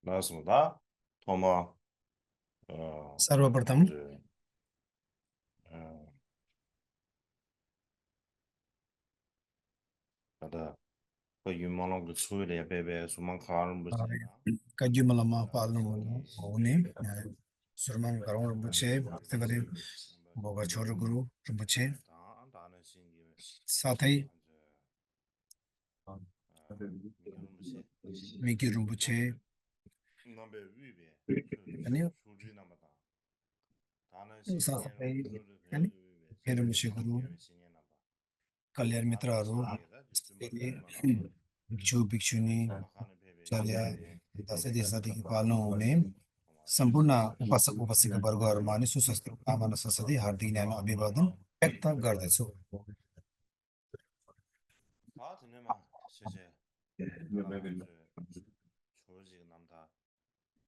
반갑습니다. 토마, सर्वप्रथम 이제, 어, kada, 그 유명한 그 수요일에 베베 수만 가는 분이나, kaju malama palno 소기 one 시기, surman karong rumbuche tegare boga chor guru rumbuche 다는 신기, sathai 미경 무시, miki rumbuche 남배 위배, ani 수지 남았다. 다는 신기, sathai 수지 ani 위배, herumche guru 신기 신기 남아. kalyar mitra 다는 ro 신기다, 좀 많아. bhikshu bhikshuni 막하는 베베, charya 베베, dasa desa ki palno one सम्पूर्ण उपासक उपासिक वर्गहरूमा नि सुस्वास्थ्य कामना साथै हार्दिक न्यानो अभिवादन व्यक्त गर्दछु 다 드네만, 실제, 나는 저 조지 남다.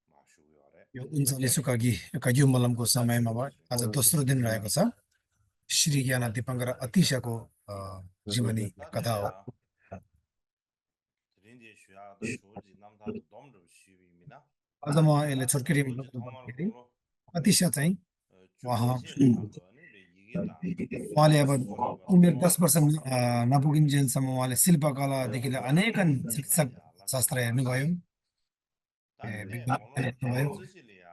마시고요, 아래. यो 39 कागी काग्यू मलमको समयमा आज दोस्रो दिन रहेको छ श्री ज्ञान दिपङ्कर अतिशको जीवनी कथा हो 다든데야 드린디 쉬야다 조지 남다도 dom도 쉬비미나. आज म यसले छोटकरी 조지 통화를 भन्दाखेरि 걸로 अतिशा चाहिँ उहाँ 주변에 나도는 이게 다 उहाँले अब 수지 उमेर 바로 10 वर्ष नपुगिन्जेलसम्म उहाँले शिल्पकलादेखि लिएर अनेकन शिक्षक शास्त्र हेर्नुभयो 다든데 विज्ञान 걸로 हेर्नुभयो 쓰실이야.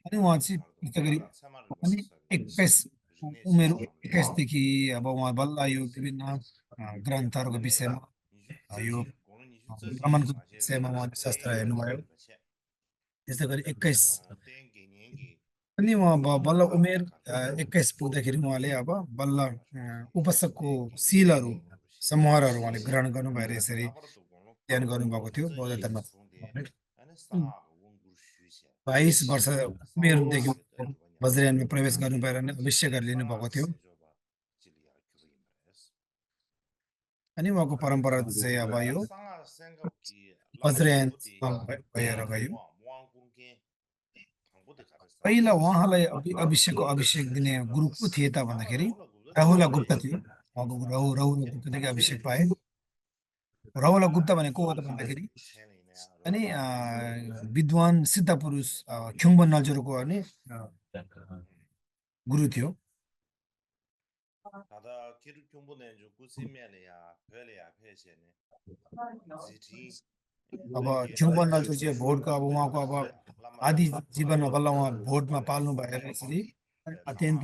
अनि उहाँ चाहिँ विशेष गरी 말라 세마를 अनि 벌었어. 21 उमेर 21देखि अब उहाँ बल्ल यो विभिन्न ग्रन्थहरूको विषयमा यो 고는 20세기 ब्राह्मणको 맞아요. विषयमा उहाँले शास्त्र हेर्नुभयो त्यसै गरी 21 땡기 땡기 अनि उहाँ बल्ल उमेर 21 पुग्दाखेरि उहाँले अब बल्ल उपासकको सिलहरू समूहहरू उहाँले ग्रहण गर्नुभएर यसरी अध्ययन गर्नुभएको थियो बौद्ध धर्म 22 वर्ष उमेरदेखि वज्रयानमा प्रवेश गर्नुभएर नै अभिषेक लिनुभएको थियो अनि उहाँको परम्परा चाहिँ अब यो वज्रयान भएर गयो पहिला उहाँलाई अभिषेक दिने गुरु को थिए त भन्दाखेरि राहुल गुप्ता थियो उहाँको राहुल गुप्तादेखि अभिषेक पाए राहुल गुप्ता भनेको हो त भन्दाखेरि अनि विद्वान सिद्ध पुरुष ख्युम्बन नजरको अनि गुरु थियो अब ख्युम्बन नजर चाहिँ भोटको अब उहाँको अब आदि जीवनमा बल्ल उहाँ भोटमा पाल्नु भएर यसरी अत्यन्त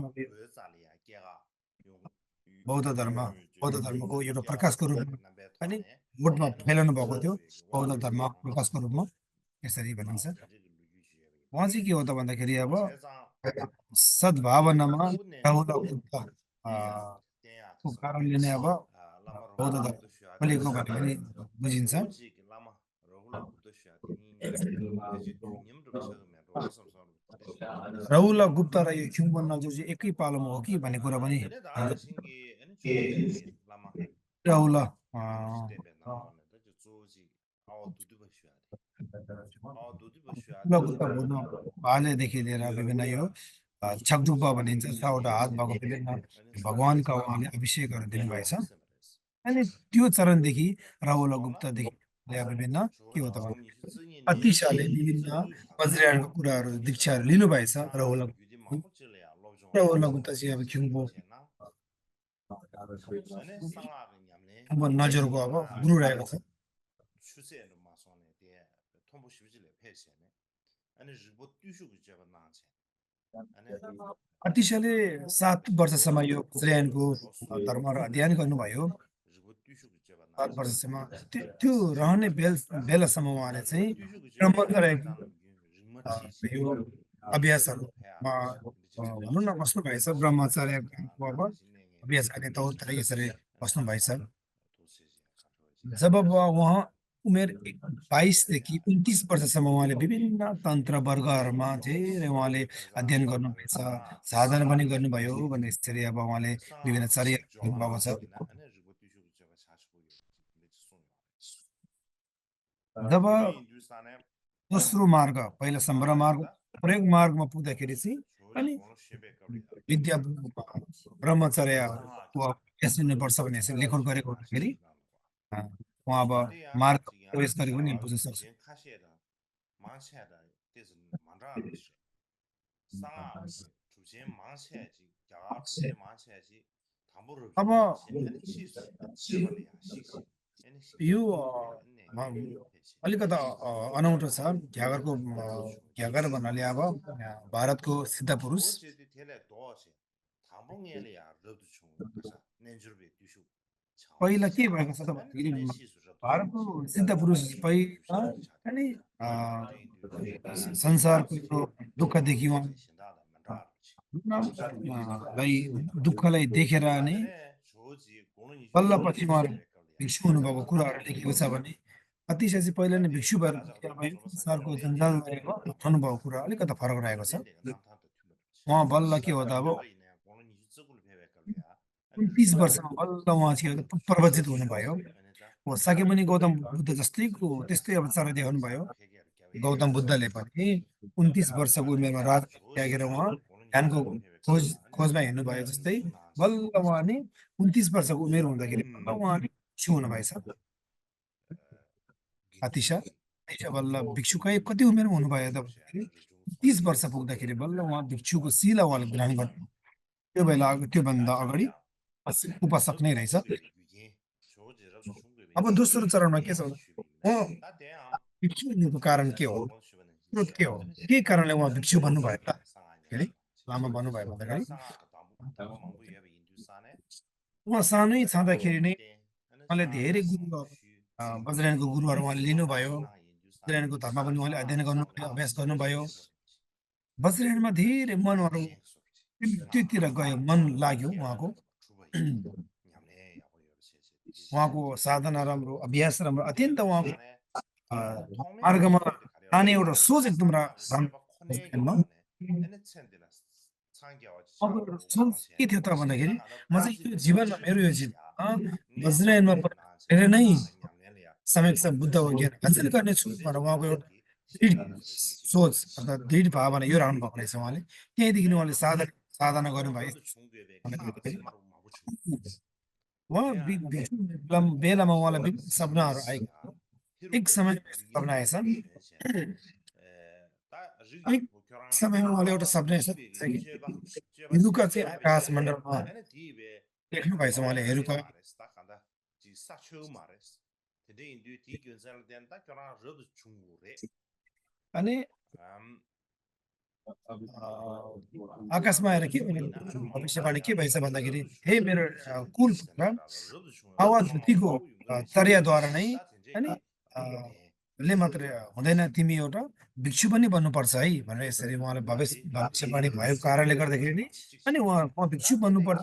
बौद्ध धर्मको एउटा प्रकाशको रूपमा अनि भोटमा फैलाउनु भएको थियो बौद्ध धर्म प्रकाशको रूपमा यसरी भनिन्छ उहाँ चाहिँ के हो त भन्दाखेरि अब सद्भावनामा को कारणले नै अब बौद्ध धर्म फैलिएको भन्ने पनि बुझिन्छ राहुल गुप्ता र यो ख्युम्बन नजर चाहिँ एकै पालोमा हो कि भन्ने कुरा पनि राहुल भालेदेखि लिएर विभिन्न यो छकडुब्बा भनिन्छ 6वटा हात भएको विभिन्न भगवानका उहाँले अभिषेकहरू दिनुभएछ अनि त्यो चरणदेखि राहुल गुप्तादेखि विभिन्न के हो त अतिशाले विभिन्न वज्रयानको कुराहरू दीक्षाहरू लिनुभएछ राहुल गुप्ता चाहिँ अब ख्युम्बो नजरको अब गुरु रहेको छ अतिशाले 7 वर्षसम्म यो वज्रयानको धर्म अध्ययन गर्नुभयो 7 वर्षसम्म त्यो रहने बेलासम्म उहाँले चाहिँ ब्रह्मचर्यको यो अभ्यासहरूमा भनौँ न बस्नु भएछ ब्रह्मचर्यको अब अभ्यास गर्ने तौर तरिका यसरी बस्नु भएछ जब उहाँ उमेर 22देखि 29 वर्षसम्म उहाँले विभिन्न तन्त्र वर्गहरूमा धेरै उहाँले अध्ययन गर्नुभएछ साधना पनि गर्नुभयो भन्ने यसरी अब उहाँले विभिन्न चर्या गर्नुभएको छ जब दोस्रो मार्ग पहिला सम्भ्र मार्ग प्रयोग मार्गमा पुग्दाखेरि चाहिँ अनि विद्या ब्रह्मचर्यको अभ्यास लिनुपर्छ भन्ने यसरी लेखन गरेको हुँदाखेरि उहाँ अब मार्ग प्रवेश गरेको पनि बुझ्न सक्छ अब यो अलिकता अनौठो छ घ्यागरको घ्यागर भन्नाले अब भारतको सिद्ध पुरुष पहिला के भएको छ त भन्दाखेरि भारतको सिद्ध पुरुष पहिला अनि संसारको यो दुःखदेखि लाई दुःखलाई देखेर नै बल्ल पछि उहाँहरू भिक्षु हुनुभएको कुराहरू लेखेको छ भने अतिशय चाहिँ पहिला नै भिक्षु भएर संसारको जन्जाल भएको कुरा अलिकता फरक रहेको छ उहाँ बल्ल के हो त अब 29 वर्षमा बल्ल उहाँ चाहिँ प्रवचित हुनुभयो हो साक्यमुनि गौतम बुद्ध जस्तैको त्यस्तै अवसर देखाउनु भयो गौतम बुद्धले पनि 29 वर्षको उमेरमा राज त्यागेर उहाँ ध्यानको खोजमा हिँड्नुभयो जस्तै बल्ल उहाँ नि 29 वर्षको उमेर हुँदाखेरि बल्ल उहाँ भिक्षु हुनुभएछ अतिशा बल्ल भिक्षु कति उमेरमा हुनुभयो त भन्दाखेरि 30 वर्ष पुग्दाखेरि बल्ल उहाँ भिक्षुको शिला उहाँले ग्रहण गर्नु त्यो बेला त्योभन्दा अगाडि उपासक नै रहेछ अब दोस्रो चरणमा के छ भिक्षु हुनुको कारण के हो स्रोत के कारणले उहाँ भिक्षु भन्नुभयो त लामा भन्नुभयो भन्दाखेरि उहाँ सानै छँदाखेरि नै उहाँले धेरै गुरु वज्रयानको गुरुहरू उहाँले लिनुभयो वज्रयानको धर्म पनि उहाँले अध्ययन गर्नुभयो अभ्यास गर्नुभयो वज्रयानमा धेरै मनहरू त्यतिर गयो मन लाग्यो उहाँको साधना राम्रो अभ्यास राम्रो अत्यन्त उहाँको मार्गमा जाने एउटा सोच एकदम के थियो त भन्दाखेरि म चाहिँ यो जीवनमा मेरो यो जीवन वज्रयानमा धेरै नै समक्ष बुद्ध ज्ञान हासिल गर्नेछु भनेर उहाँको एउटा दृढ सोच अर्थात् दृढ भावना यो राख्नु भएको रहेछ उहाँले त्यहीँदेखि उहाँले साधना गर्नुभयो उहाँ बेलामा उहाँलाई विभिन्न सपनाहरू आएको एक समय सपना आएछ समयमा उहाँले एउटा सपना हेरुका चाहिँ आकाश मण्डलमा देख्नु भएछ उहाँले हेरुका अनि आकाशमा आएर के भने भविष्यवाणी के भएछ भन्दाखेरि हे मेरो कुल पुत्र आवाजको तरियाद्वारा नै अनि ले मात्र हुँदैन तिमी एउटा भिक्षु पनि बन्नुपर्छ है भनेर यसरी उहाँले भविष्यवाणी भएको कारणले गर्दाखेरि नि अनि उहाँ भिक्षु बन्नुपर्छ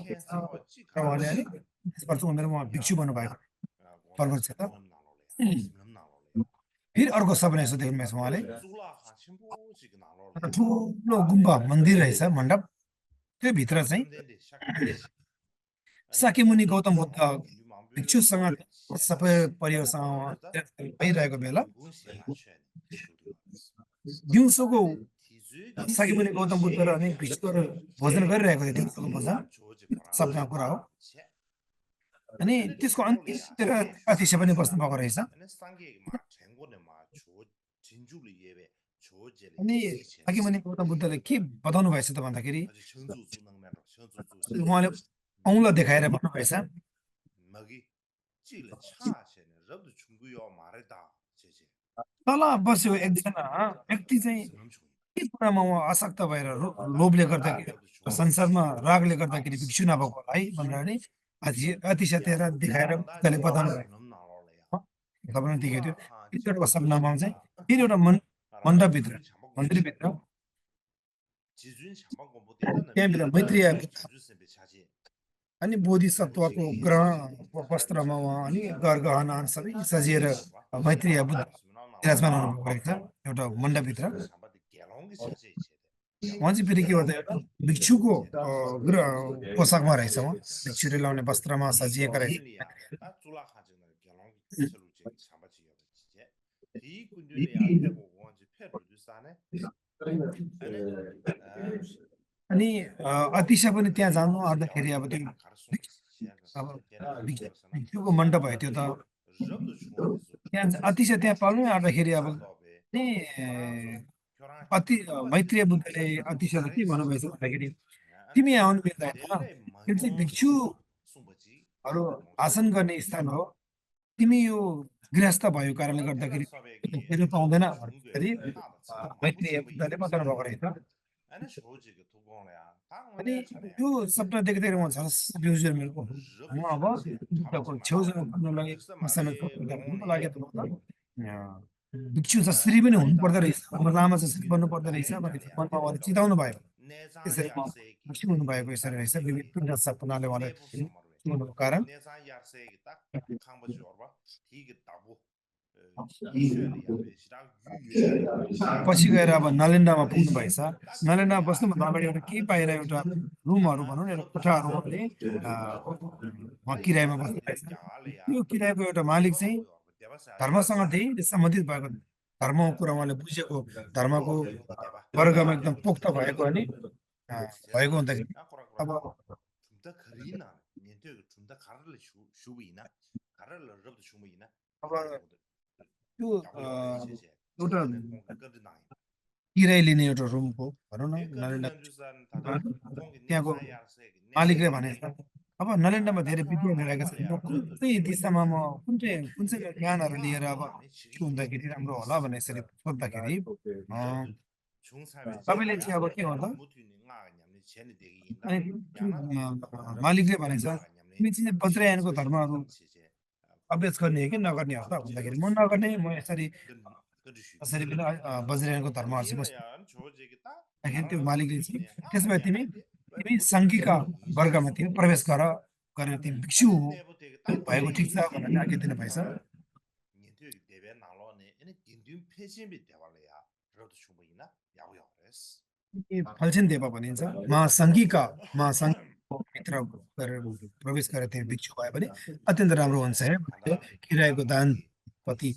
उहाँले अनि 30 वर्ष उमेरमा उहाँ भिक्षु बन्नुभएको पर्वत छ त फेरि अर्को सपना यसो देख्नुभएछ उहाँले ठुलो गुम्बा मन्दिर रहेछ मण्डप त्यो भित्र चाहिँ साक्यमुनि गौतम बुद्ध भिक्षुसँग सबै परिवारसँग भइरहेको बेला दिउँसोको साक्यमुनि गौतम बुद्ध र अनि भिक्षुहरू भोजन गरिरहेको थियो दिउँसोको भोजन सपनाको कुरा हो अनि त्यसको अन्त्यतिर अतिशय पनि बस्नु भएको रहेछ अनि साक्यमुनि गौतम बुद्धले के बताउनु भएछ त भन्दाखेरि उहाँले औँला देखाएर भन्नुभएछ तल बस्यो एकजना व्यक्ति चाहिँ के कुरामा उहाँ आसक्त भएर लोभले गर्दाखेरि संसारमा रागले गर्दाखेरि भिक्षु नभएको है भनेर नि अतिशय तेह्र देखाएर बुद्धले बताउनु भयो देखेको थियो एउटा सपनामा चाहिँ फेरि एउटा मन्दिरभित्र त्यहाँभित्र मैत्रीय अनि बोधिसत्वको ग्रह वस्त्रमा उहाँ अनि गहना सबै सजिएर मैत्रीय बुद्ध विराजमान हुनुभएको रहेछ एउटा मण्डपभित्र उहाँ चाहिँ फेरि के हो त भिक्षुको पोसाकमा रहेछ उहाँ भिक्षुले लाउने वस्त्रमा सजिएको रहेछ अनि अतिशय पनि त्यहाँ जानु आउँदाखेरि अब त्यो भिक्षुको मण्डप भयो त्यो त त्यहाँ अतिशय त्यहाँ पाल्नु आउँदाखेरि अब अनि अति मैत्रीय बुद्धले अतिशयले के भन्नुभएछ भन्दाखेरि तिमी आउनु मिल्दैन यो चाहिँ भिक्षुहरू आसन गर्ने स्थान हो तिमी यो गृहस्थ भएको कारणले गर्दाखेरि हेर्न पाउँदैन भन्दाखेरि मैत्रीय बुद्धले बताउनु भएको रहेछ अनि यो सपना देख्दै म झन् बिउजर मेरो म अब बुद्धको छेउछाउ पुग्नलाई मसँग लाग्यो त भिक्षु जसरी पनि हुनु पर्दो रहेछ लामा जसरी बन्नु पर्दो रहेछ भनेर मनमा उहाँले चिताउनु भयो त्यसरी म भिक्षु हुनुभएको यसरी रहेछ विभिन्न सपनाले उहाँले चिनाउनुको कारण पछि गएर अब नलेन्डामा पुग्नु भएछ नलेन्डामा बस्नुभन्दा अगाडि एउटा केही बाहिर एउटा रुमहरू भनौँ न एउटा कोठाहरू उहाँले उहाँ किरायमा बस्नु भएछ त्यो किरायको एउटा मालिक चाहिँ धर्मसँग धेरै सम्बन्धित भएको धर्मको कुरा उहाँले बुझेको धर्मको वर्गमा एकदम पोख्त भएको अनि भएको हुँदाखेरि अब त्यो एउटा किराय लिने एउटा रुमको भनौँ न नलेन्डा त्यहाँको मालिकले भने अब नलेन्डामा धेरै विद्वान रहेका छन् कुन चाहिँ दिशामा म कुन चाहिँ ज्ञानहरू लिएर अब के हुँदाखेरि राम्रो होला भनेर यसरी सोद्धाखेरि तपाईँले चाहिँ अब के भन्दा मालिकले भनेछ तिमी चाहिँ वज्रयानको धर्महरू अभ्यास गर्ने हो कि नगर्ने हो त भन्दाखेरि म नगर्ने म यसरी पनि वज्रयानको धर्महरू चाहिँ त्यो मालिकले चाहिँ त्यसो भए तिमी सङ्घीका वर्गमा तिमी प्रवेश गरेर तिमी भिक्षु भएको ठिक छ भनेर आज्ञा दिनु भएछ फल्छेन देवा भनिन्छ महासङ्घीका भित्र गरेर प्रवेश गरेर तिमी भिक्षु भयो भने अत्यन्त राम्रो हुन्छ है किरायको दान कति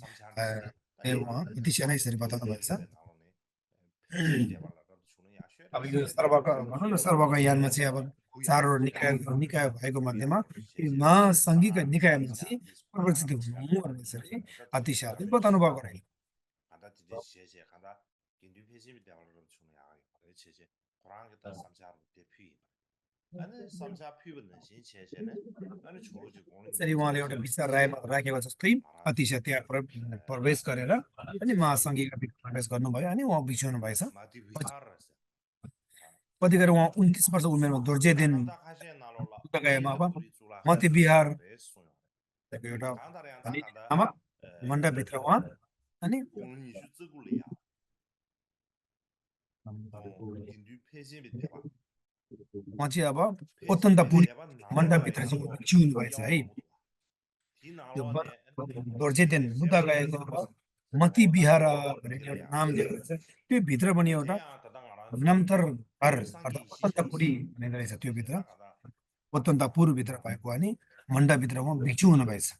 उहाँ यतिसै नै यसरी बताउनु भएछ अब यो सर्वका भनौँ न सर्वका यानमा चाहिँ अब चारवटा निकाय भएको मध्येमा महासङ्घीक निकायमा चाहिँ प्रवर्तित हुनु भनेर यसरी अतिशयले बताउनु भएको रहेछ यसरी उहाँले एउटा विचार राखेको जस्तै अतिशय त्यहाँ प्रवेश गरेर अनि महासङ्घीका प्रवेश गर्नुभयो अनि उहाँ भिक्षु हुनुभएछ कति गरेर उहाँ 29 वर्ष उमेरमा दोर्जेदेन गएमा अब मध्य बिहार एउटा नामक मण्डपभित्र उहाँ अनि उहाँ चाहिँ अब ओतन्तपुरी मण्डपभित्र चाहिँ भिक्षु हुनुभएछ है त्यो दोर्जेदेन बुद्ध गएको मती बिहार भनेर एउटा नाम दिएको छ त्यो भित्र पनि एउटा नम्तर अर्थात् ओतन्तपुरी भनेर रहेछ त्यो भित्र ओतन्तपुरभित्र भएको अनि मण्डपभित्र उहाँ भिक्षु हुनुभएछ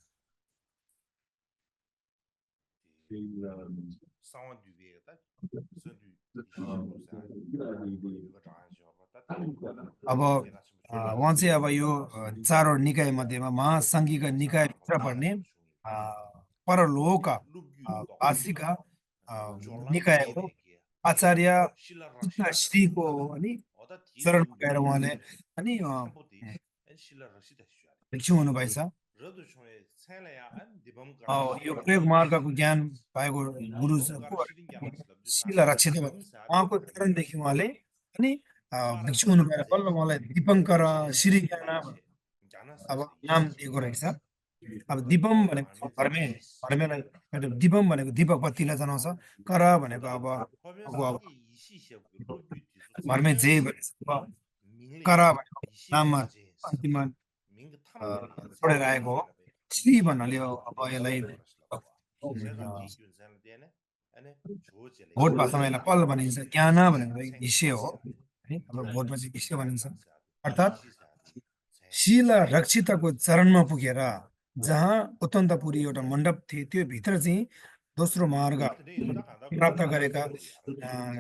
अब उहाँ चाहिँ अब यो चारवटा निकाय मध्येमा महासङ्घीका निकायभित्र पर्ने परलोक वासीका निकायको आचार्य श्रीको अनि चरणमा गएर उहाँले अनि भिक्षु हुनुभएछ यो प्रयोग मार्गको ज्ञान पाएको गुरु शिला रक्षित उहाँको चरणदेखि उहाँले अनि भिक्षु हुनुभएर बल्ल उहाँलाई दिपङ्कर श्री ज्ञान अब नाम दिएको रहेछ अब दिपम भनेको धर्मेलाई दिपम भनेको दीपक बत्तीलाई जनाउँछ कर भनेको अब भर्मे जे भनेको कर भनेको नाममा अन्तिममा छोडेर आएको हो श्री भन्नाले अब यसलाई भोट भाषामा यसलाई पल भनिन्छ ज्ञान भनेको विषय हो है अब भोटमा चाहिँ विषय भनिन्छ अर्थात् शील रक्षितको चरणमा पुगेर जहाँ ओतन्तपुरी एउटा मण्डप थियो त्यो भित्र चाहिँ दोस्रो मार्ग प्राप्त गरेका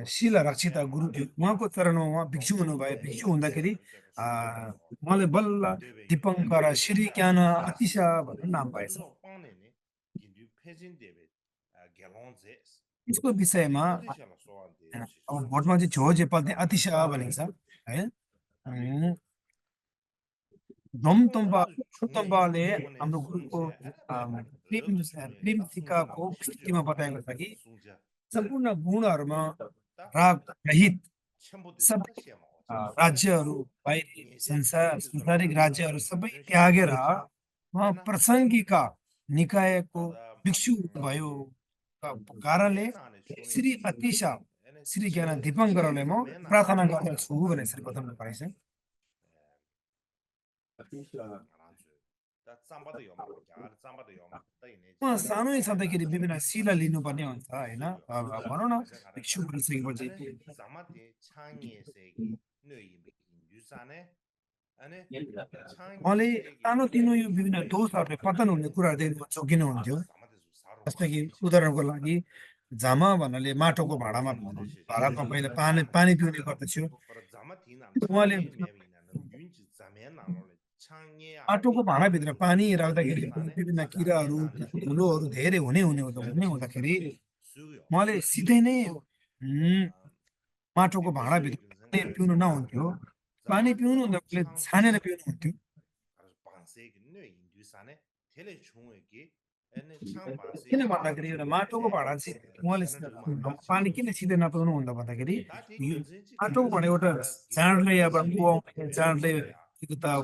शील रक्षित गुरु थियो उहाँको चरणमा उहाँ भिक्षु हुनुभयो भिक्षु हुँदाखेरि उहाँले बल्ल दिपङ्कर श्री ज्ञान अतिशा भन्ने नाम पाएछ यसको विषयमा अब भोटमा चाहिँ छोजे पल्ने अतिशय भनेको छ है धमतम्बाले हाम्रो गुरुको प्रेम सिक्काको स्थितिमा बताएको छ कि सम्पूर्ण गुणहरूमा राग रहित सबै राज्यहरू बाहिरी संसारिक राज्यहरू सबै त्यागेर उहाँ प्रसङ्गिका निकायको भिक्षु भयो कारणले श्री अतिश श्री ज्ञान दीपङ्करले म प्रार्थना गर्दछु भनेर श्री बताउनु परेछ उहाँ सानै छँदाखेरि विभिन्न शिला लिनुपर्ने हुन्छ होइन भनौँ न भिक्षु बनिसकेपछि उहाँले सानो तिनो यो विभिन्न दोषहरूले पतन हुने कुराहरू जोगिनुहुन्थ्यो जस्तै कि उदाहरणको लागि झामा भन्नाले माटोको भाँडामा पहिला पानी पिउने गर्दथ्यो उहाँले माटोको भाँडाभित्र पानी राख्दाखेरि विभिन्न किराहरू धुलोहरू धेरै हुने हुँदाखेरि उहाँले सिधै नै माटोको भाँडाभित्र पानी पिउनु नहुन्थ्यो पानी पिउनु भन्दा उसले छानेर पिउनुहुन्थ्यो किन भन्दाखेरि एउटा माटोको भाँडा चाहिँ उहाँले पानी किन सिधै नपिउनु भन्दा भन्दाखेरि माटोको भाँडा एउटा चाँडले अब चाँडले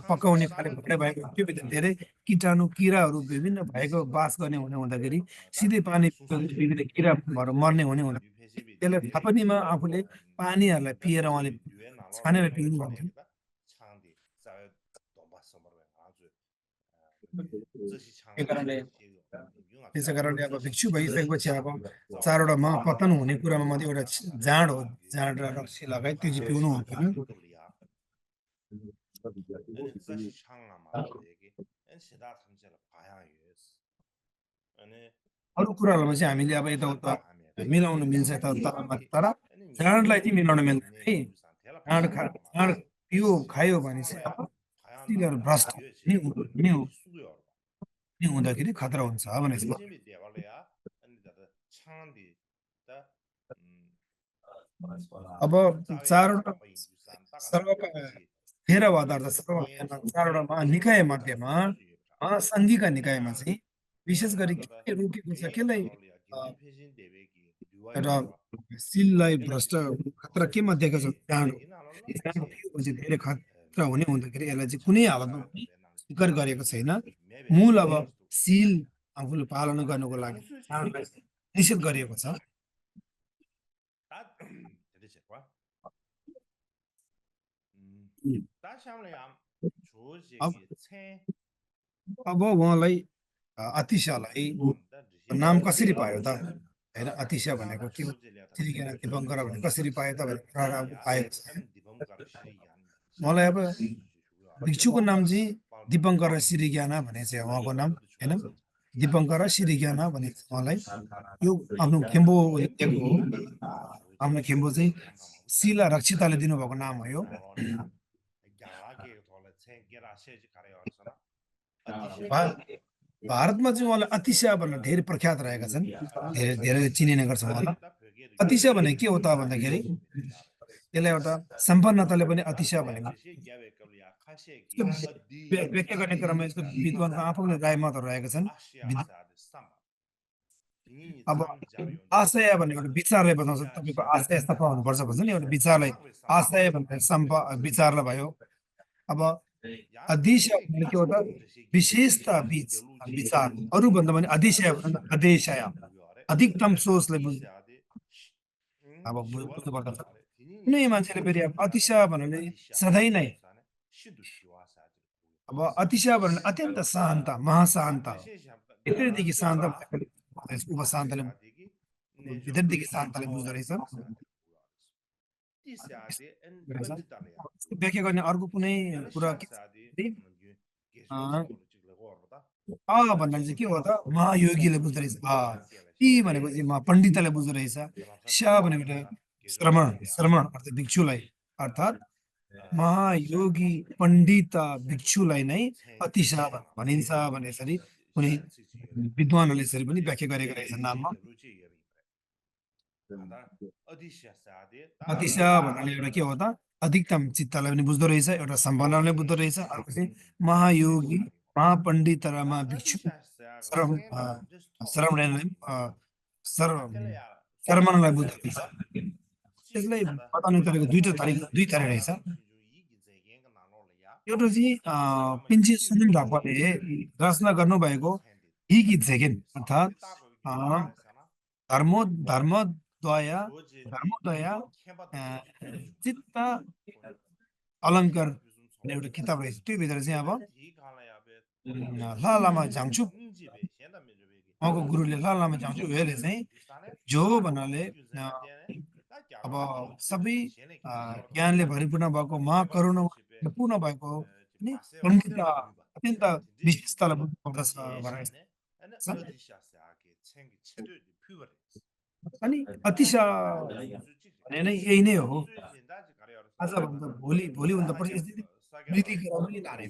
पकाउने खाले भाँडा भएको त्यो भित्र धेरै कीटाणु किराहरू विभिन्न भएको बास गर्ने हुने हुँदाखेरि सिधै पानी विभिन्न किराहरू मर्ने हुने हुँदा त्यसलाई थापनीमा आफूले पानीहरूलाई पिएर उहाँले छानेर पिउनु भन्थ्यो त्यसै कारणले अब भिक्षु भइसकेपछि अब चारवटा पतन हुने कुरामा मध्ये एउटा जाँड हो जाँड र रक्सी लगायत त्यो चाहिँ पिउनु हुन्थ्यो अरू कुराहरूमा चाहिँ हामीले अब यताउता मिलाउनु मिल्छ तर जाँडलाई चाहिँ मिलाउनु मिल्दैन है जाँड पियो खायो भने चाहिँ अब भ्रष्ट हुँदाखेरि खतरा हुन्छ भने अब चारवटा थेरवाद चारवटा निकाय मध्येमा सङ्घीका निकायमा चाहिँ विशेष गरी के रोकेको छ केलाई एउटा सिललाई भ्रष्ट खतरा केमा दिएको छ धेरै खतरा हुने हुँदाखेरि यसलाई चाहिँ कुनै हालतमा स्वीकार गरेको छैन मूल अब सिल आफूले पालना गर्नुको लागि निषेध गरिएको छ अब उहाँलाई अतिशालाई नाम कसरी पायो त होइन अतिशा भनेको के हो श्रीज्ञान दीपङ्कर भने कसरी पायो त भनेर पाएको छ मलाई अब भिक्षुको नाम चाहिँ दीपङ्कर श्रीज्ञान भने चाहिँ उहाँको नाम होइन दीपङ्कर श्रीज्ञान भने उहाँलाई यो आफ्नो खेम्बो आफ्नो खेम्बो चाहिँ शिला रक्षिताले दिनुभएको नाम हो यो भारतमा चाहिँ उहाँलाई अतिशा भनेर धेरै प्रख्यात रहेका छन् धेरै चिनिने गर्छ उहाँलाई अतिशा भने के हो त भन्दाखेरि यसलाई एउटा सम्पन्नताले पनि अतिशा भनेको व्याख्या गर्ने क्रममा यसको विद्वानको आफूले राय मतहरू रहेका छन् अब आशय भनेको एउटा विचारलाई बताउँछ तपाईँको आशय सफा हुनुपर्छ भन्छ नि एउटा विचारलाई आशय भनेर विचारलाई भयो अब अदिशय भनेको के हो त विशेषता बीच विचार अरूभन्दा पनि अदिशय अदेशय अधिकतम सोचले बुझ्नु अब बुझ्नुपर्दछ कुनै मान्छेले फेरि अब अतिशय भन्नाले सधैँ नै अब अतिशय भन्नाले अत्यन्त शान्त महाशान्त भित्रदेखि शान्त उपशान्तले भित्रदेखि शान्तले बुझ्दो रहेछ व्याख्या गर्ने अर्को कुनै कुरा भन्नाले चाहिँ के हो त महायोगीले बुझ्दो रहेछ ती भनेको चाहिँ पण्डितले बुझ्दो रहेछ सा भनेको श्रमण अर्थात् भिक्षुलाई अर्थात् महायोगी पण्डित भिक्षुलाई नै अतिशा भनिन्छ भने यसरी कुनै विद्वानहरूले यसरी पनि व्याख्या गरेको रहेछ नाममा अतिशा भन्नाले एउटा के हो त अधिकतम चित्तलाई पनि बुझ्दो रहेछ एउटा सम्पन्नलाई बुझ्दो रहेछ अर्को चाहिँ महायोगी महापण्डितमा भिक्षु श्रम श्रमणलाई शर्मणलाई बुझ्दो रहेछ त्यसलाई बताउने तरिका दुई थरी रहेछ एउटा चाहिँ पिन्छे सुनिल ढापाले रचना गर्नुभएको यी गीत सेकेन्ड अर्थात् धर्मो धर्मद्वया धर्मोदया चित्त अलङ्कार भन्ने एउटा किताब रहेछ त्यो भित्र चाहिँ अब लामा झाङचुक उहाँको गुरुले लामा झाङचुक उहाँले चाहिँ जो भन्नाले अब सबै ज्ञानले भरिपूर्ण भएको महाकरुणा पूर्ण भएको अत्यन्त विशेषतालाई बुझ्नुपर्दछ भनेर अनि अतिशा भने नै यही नै हो आजभन्दा भोलिभन्दा परिस्थिति पनि लाने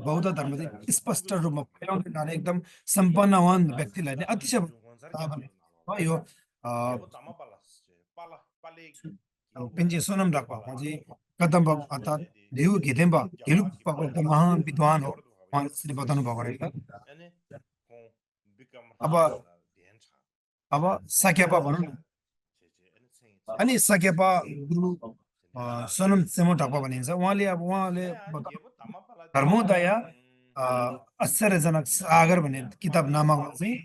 बौद्ध धर्म चाहिँ स्पष्ट रूपमा फैलाउने लाने एकदम सम्पन्नवान व्यक्तिलाई नै अतिशा यो पिन्जे सोनम डाक्पा चाहिँ कदम अर्थात् ढेउ घिदेम्बा ढिलुप्पाको एकदम महान विद्वान हो उहाँले यसरी बताउनु भएको रहेछ अब साक्यापा भनौँ न अनि साक्यापा गुरु सोनम सेमो ढापा भनिन्छ उहाँले धर्मोदया आश्चर्यजनक सागर भन्ने किताब नामक चाहिँ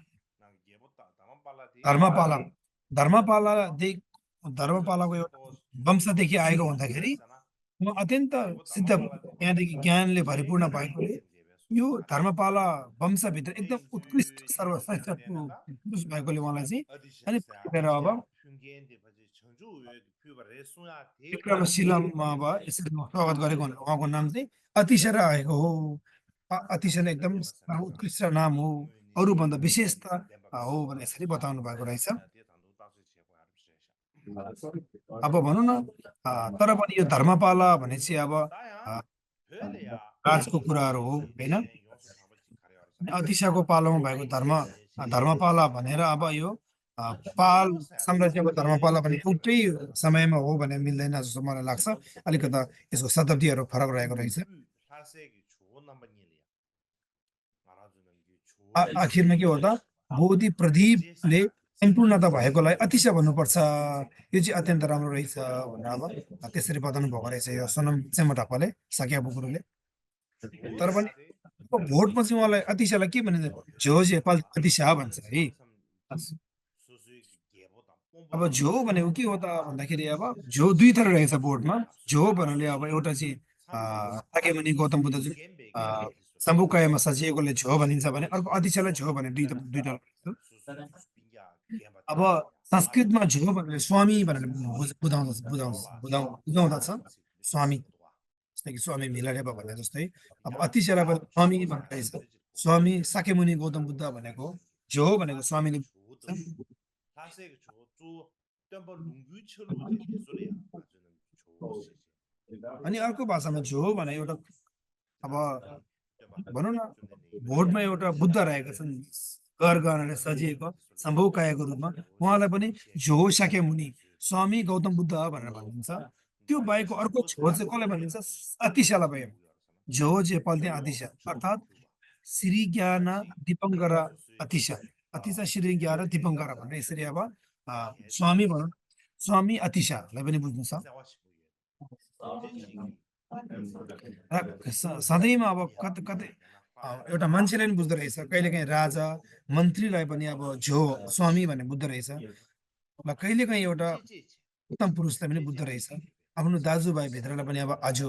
धर्मपालाको एउटा वंशदेखि आएको हुँदाखेरि म अत्यन्त सिद्ध यहाँदेखि ज्ञानले भरिपूर्ण भएकोले यो धर्मपाला वंशभित्र एकदम उत्कृष्ट सर्वश्रेष्ठ पुरुष भएकोले उहाँलाई चाहिँ अनि अब विक्रमशिलामा अब यसरी स्वागत गरेको उहाँको नाम चाहिँ अतिशरा आएको हो अतिशरा एकदम उत्कृष्ट नाम हो अरूभन्दा विशेषता हो भनेर यसरी बताउनु भएको रहेछ अब भनौँ न तर पनि यो धर्मपाला भने चाहिँ अब राजको कुराहरू हो होइन अतिशाको पालोमा भएको धर्मपाला भनेर अब यो पाल साम्राज्यको धर्मपाला पनि एउटै समयमा हो भने मिल्दैन जस्तो मलाई लाग्छ अलिकता यसको शताब्दीहरू फरक रहेको रहेछ आखिरमा के हो त बोधि प्रदीपले सम्पूर्णता भएकोलाई अतिशय भन्नुपर्छ यो चाहिँ अत्यन्त राम्रो रहेछ भनेर अब त्यसरी बताउनु भएको रहेछ यो सोनम सेमो ढापाले साक्यापा गुरुले तर पनि भोटमा चाहिँ उहाँलाई अतिशालाई के भनिन्छ झो पाल अतिशा भन्छ है अब झो भनेको के हो त भन्दाखेरि अब झो दुई थरी रहेछ बोर्डमा झो भन्नाले अब एउटा चाहिँ साक्यमुनि गौतम बुद्ध सम्भुकायमा सजिएकोले झो भनिन्छ भने अर्को अतिशालाई झो भने दुईटा अब संस्कृतमा झो भनेर स्वामी भनेर बुझाउँदछ स्वामी जस्तै कि स्वामी मिलारेबा भने जस्तै अब अतिशालाई स्वामी भनेर स्वामी साक्यमुनि गौतम बुद्ध भनेको झो भनेको स्वामीले अनि अर्को भाषामा झो भने एउटा अब भनौँ न भोटमा एउटा बुद्ध रहेका छन् गरगहनाले सजिएको सम्भवकायको रूपमा उहाँलाई पनि झो साक्यमुनि स्वामी गौतम बुद्ध भनेर भनिन्छ त्यो बाहेकको अर्को झो चाहिँ कसलाई भनिन्छ अतिशालाई भयो झो जे पल्थे अतिशा अर्थात् श्री ज्ञान दीपङ्कर अतिशा अतिशा श्री ज्ञान दीपङ्कर भनेर यसरी अब स्वामी भनौँ स्वामी अतिशालाई पनि बुझ्नु छ सधैँमा अब कतै एउटा मान्छेलाई पनि बुझ्दो रहेछ कहिलेकाहीँ राजा मन्त्रीलाई पनि अब झो स्वामी भन्ने बुझ्दो रहेछ र कहिलेकाहीँ एउटा उत्तम पुरुषलाई पनि बुझ्दो रहेछ आफ्नो दाजुभाइ भित्रलाई पनि अब आजु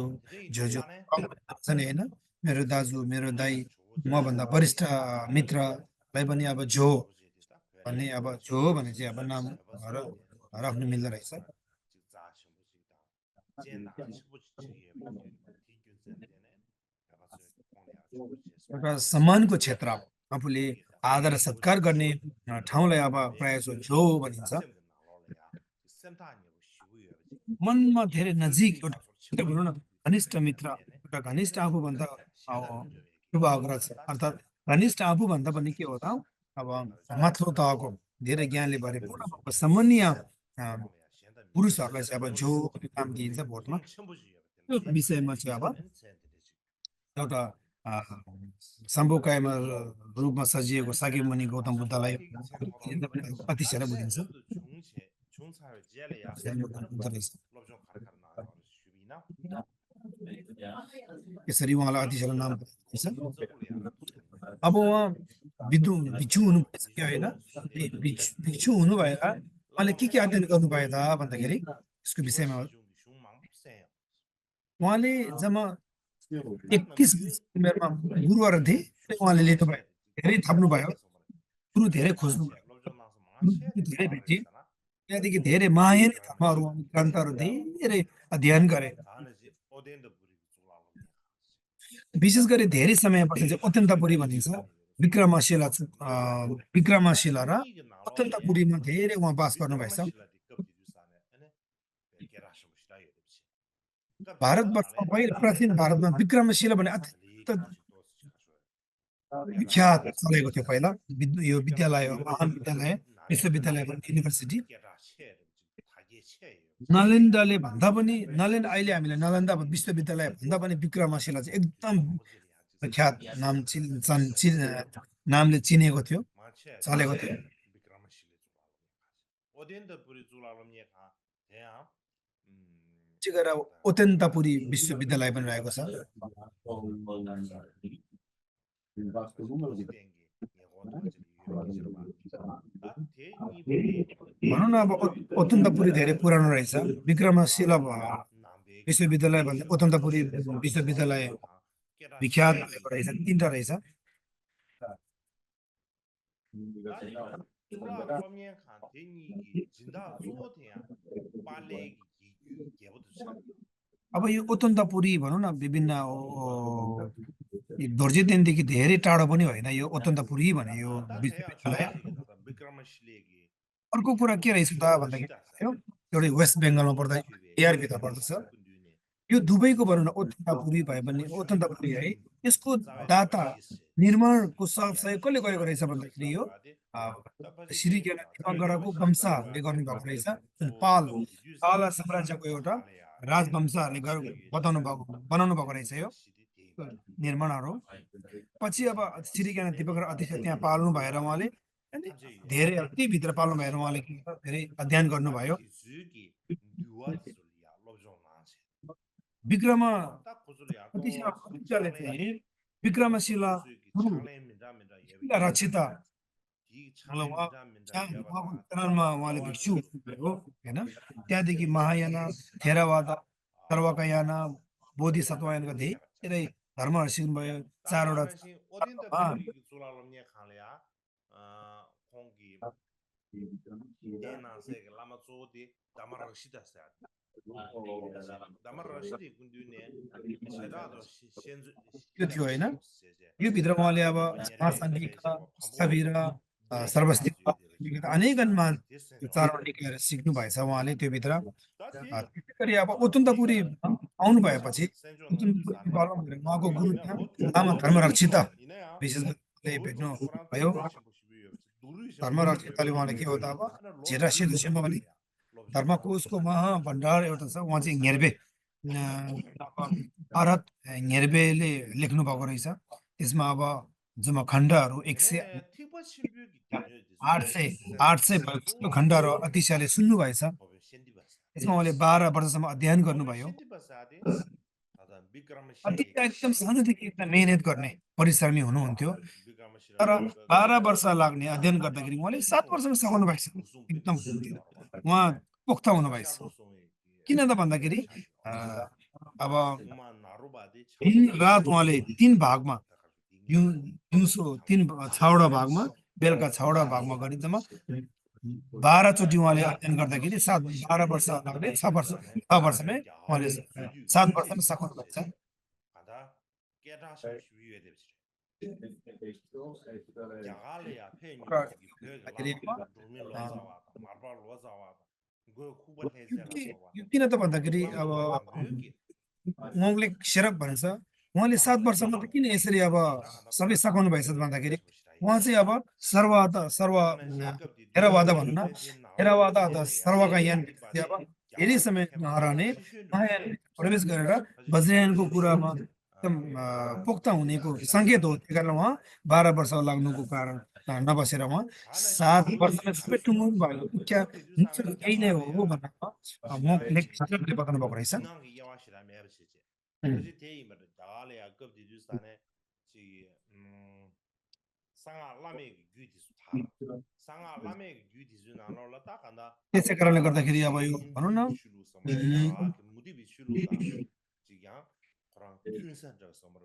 झोझो छन् होइन मेरो दाजु मेरो दाइ मभन्दा वरिष्ठ मित्रलाई पनि अब झो भन्ने अब झो भने चाहिँ अब नाम राख्नु मिल्दो रहेछ एउटा सम्मानको क्षेत्र आफूले आदर सत्कार गर्ने ठाउँलाई अब प्रायः जसो झो भनिन्छ मनमा धेरै नजिक एउटा भनौँ न घनिष्ठ मित्र एउटा घनिष्ठ आफूभन्दा शुभ आग्रह छ अर्थात् घनिष्ठ आफूभन्दा पनि के हो त अब माथिल्लो तहको धेरै ज्ञानले भरिपूर्ण सम्मानीय पुरुषहरूलाई चाहिँ अब जो काम दिइन्छ भोटमा त्यो विषयमा चाहिँ अब एउटा सम्भवकायमा रूपमा सजिएको साक्यमुनि गौतम बुद्धलाई अतिशय बुझिन्छ यसरी उहाँलाई अतिशय नाम छ अब उहाँ भिक्षु हुनु होइन भिक्षु हुनु भएर उहाँले के अध्ययन गर्नु भयो त भन्दाखेरि यसको विषयमा उहाँले जम्मा 21 उमेरमा गुरुहरू थिए उहाँले लेख्नुभयो धेरै थप्नु भयो गुरु धेरै खोज्नु भयो धेरै भेटे त्यहाँदेखि धेरै महायान धर्महरू ग्रन्थहरू धेरै अध्ययन गरे विशेष गरी धेरै समयपछि चाहिँ अत्यन्तपुरी भनिन्छ विक्रमशिला र अत्यन्तपुरीमा धेरै उहाँ बास गर्नुभएछ भारतवर्षमा पहिलो प्राचीन भारतमा विक्रमशिला भन्ने अत्यन्त विख्यात चलेको थियो पहिला यो विद्यालय हो महान विद्यालय विश्वविद्यालय युनिभर्सिटी नालन्दाले भन्दा पनि नालन्दा अहिले हामीले नालन्दा विश्वविद्यालय भन्दा पनि विक्रमशिला चाहिँ एकदम विख्यात नामले चिनेको थियो चलेको थियो अत्यन्तपुरी विश्वविद्यालय पनि रहेको छ भनौँ न अब अत्यन्तपुरी धेरै पुरानो रहेछ विक्रमशिला विश्वविद्यालय भन्दा अत्यन्तपुरी विश्वविद्यालय विख्यात रहेछ 3टा रहेछ अब यो अत्यन्तपुरी भनौँ न विभिन्न दोर्जेदेखि धेरै टाढो पनि होइन यो अत्यन्तपुरी भने यो विश्वविद्यालय अर्को कुरा के रहेछ त भन्दाखेरि एउटा वेस्ट बेङ्गलमा पर्दा एआर भित्र पर्दछ यो दुबईको भनौँ न अत्यन्तपुरी भयो भने अत्यन्तपुरी है यसको दाता निर्माणको साथसाथै कसले गरेको रहेछ भन्दाखेरि यो श्री दिपङ्करको वंशहरूले गर्नुभएको रहेछ पाल साम्राज्यको एउटा राजवंशहरूले बनाउनु भएको रहेछ यो निर्माणहरू पछि अब श्री दिपङ्कर अध्यक्ष त्यहाँ पाल्नु भएर उहाँले धेरै भित्र पाल्नु भएर उहाँले धेरै अध्ययन गर्नुभयो विक्रमशिला रक्षिता उहाँले भिक्षु हो होइन त्यहाँदेखि महायान थेरवाद सर्वकयान बोधिसत्वयानका धेरै धर्महरू सिक्नुभयो 4वटा त्यो थियो होइन यो भित्र उहाँले अब अनेकनमा 4वटा निकायहरू सिक्नु भएछ उहाँले त्यो भित्र अब अत्यन्तपुरी आउनु भएपछि उहाँको गुरु लामा धर्मरक्षिता विशेष गरी भेट्नु भयो धर्मरक्षिताले उहाँले के हो त अब झेरा सेतुसेमा भने धर्मकोशको महाभण्डार एउटा छ उहाँ चाहिँ घेर्बे भारत घेर्बेले लेख्नु भएको रहेछ त्यसमा अब जम्मा खण्डहरू 800 भएको खण्डहरू अतिशयले सुन्नु भएछ त्यसमा उहाँले 12 वर्षसम्म अध्ययन गर्नुभयो एकदम सानोदेखि एकदम मेहनत गर्ने परिश्रमी हुनुहुन्थ्यो तर 12 वर्ष लाग्ने अध्ययन गर्दाखेरि उहाँले 7 वर्षमा सघाउनु भएछ एकदम उहाँ पोख्ता हुनुभएछ किन त भन्दाखेरि अब दिन रात उहाँले 3 भागमा दिउँसो 6वटा भागमा बेलुका 6वटा भागमा गरिन्दामा 12 चोटि उहाँले अध्ययन गर्दाखेरि 12 वर्ष लाग्ने 6 वर्षमै उहाँले 7 वर्षमा सघाउनु भएछ किन त भन्दाखेरि अब उहाँले शेरप भन्छ उहाँले 7 वर्षमा किन यसरी अब सबै सघाउनु भएछ भन्दाखेरि उहाँ चाहिँ अब थेरवाद भनौँ न एरावादा सर्वका यान अब यदि समय नहराने मायान प्रवेश गरेर वज्रयानको कुरामा एकदम पोख्त हुनेको सङ्केत हो त्यही कारण उहाँ 12 वर्ष लाग्नुको कारण नबसेर उहाँ 7 वर्षमा सबै टुङ्गो भयो क्या यही नै हो भनेर म लेखकले बताउनु भएको रहेछ 그래서 대의면 다알이야 급지 주산에 지 상아 라메 규디스 타라 상아 라메 규디스 나로라 딱한다 त्यसै कारणले गर्दाखेरि अब यो भनौँ न 인주 슐루 섬다 그 무디비 슐루다 지야 그런 튼선 저 섬으로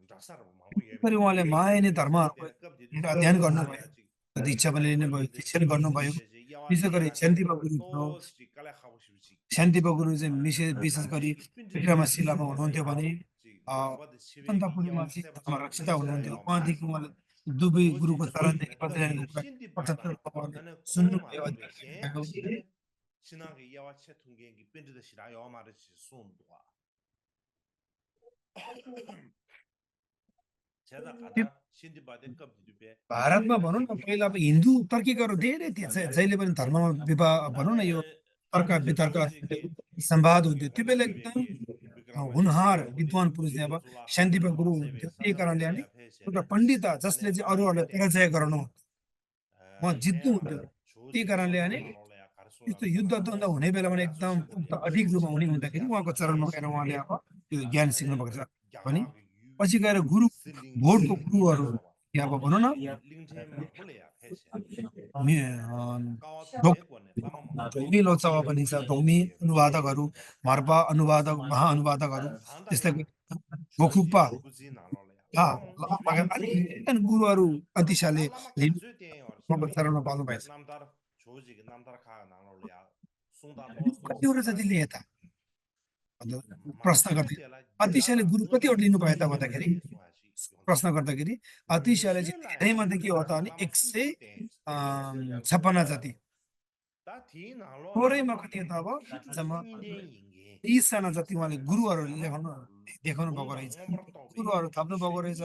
자사로 망고 फेरि 예베 उहाँले माया नै धर्महरूको 급지 एउटा अध्ययन गर्नुभयो 주산에 कति इच्छा पनि लिनुभयो शिक्षण गर्नुभयो विशेष गरी शान्तिबा गुरु शान्तिबा गुरु चाहिँ विशेष गरी विक्रमशिलामा हुनुहुन्थ्यो भने सन्तपुरीमा चाहिँ धर्म रक्षिता हुनुहुन्थ्यो उहाँदेखि उहाँले दुवै गुरुको चरणदेखि बद्रिरहेको कुरा 75 उहाँले सुन्नुभयो अध्ययन 신앙의 이야와 채통계기 밴드듯이라 여마르시 손도와 제가 가다 신디바데 껍디베 भारतमा भनौँ न पहिला अब हिन्दू तर्कीकाहरू धेरै थिए जहिले पनि धर्ममा विवाह भनौँ न यो तर्क वितर्क संवाद हुन्थ्यो त्यो बेला एकदम हुनहार विद्वान पुरुष अब शान्तिपा गुरु हुनुहुन्थ्यो त्यही कारणले अनि एउटा पण्डित जसले चाहिँ अरूहरूलाई पराजय गराउनु उहाँ जित्नुहुन्थ्यो त्यही कारणले अनि यस्तो युद्ध द्वन्द हुने बेलामा एकदम अधिक रूपमा हुने हुँदाखेरि उहाँको चरणमा गएर उहाँले अब त्यो ज्ञान सिक्नु भएको छ भने पछि गएर गुरु भोटको गुरुहरू अब भनौँ न धोमी लोकसभा पनि छ धोमी अनुवादकहरू मार्पा अनुवादक महाअनुवादकहरू त्यस्तै गोखुप्पा गुरुहरू अन्तिशाले चरणमा पाल्नु भएछ कतिवटा जतिले यता प्रश्न गर्दै अतिशयले गुरु कतिवटा लिनु भयो त भन्दाखेरि प्रश्न गर्दाखेरि अतिशयले चाहिँ धेरैमध्ये के हो त भने 156 जति थोरैमा कति त अब जम्मा 30 जना जति उहाँले गुरुहरू देखाउनु भएको रहेछ गुरुहरू थप्नु भएको रहेछ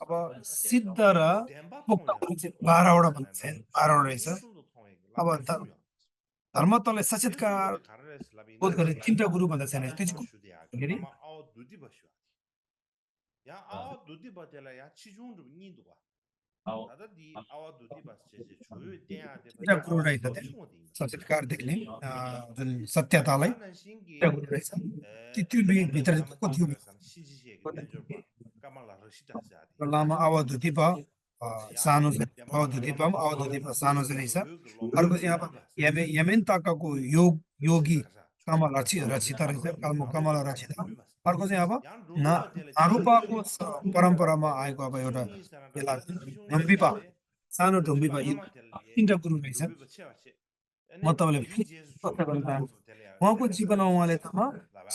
अब सिद्ध र पोख्तहरू चाहिँ 12वटा भन्छ 12वटा रहेछ अब धर्मतले सचेतकार बोध गरे 3टा गुरु भन्दा छैन त्यो चाहिँ 야 아와 두디 바텔라 야 치중도 니도가 나다 디 아와 두디 바체 조요 때야데 गुरु रहेछ सचेतकार देख्ने जुन सत्यतालाई त्यो गुरु रहेछ त्यो भित्र कति लामा अवधुति भयो सानो अवधुति भयो अवधुति सानो चाहिँ रहेछ अर्को चाहिँ अब यमेन ताकाको योगी कमल रचिता रहेछ कमल रचिता अर्को चाहिँ अब नारूपाको परम्परामा आएको अब एउटा ढुम्बिपा सानो ढुम्बिपा यी 3टा गुरु रहेछ म तपाईँलाई उहाँको जीवनमा उहाँले त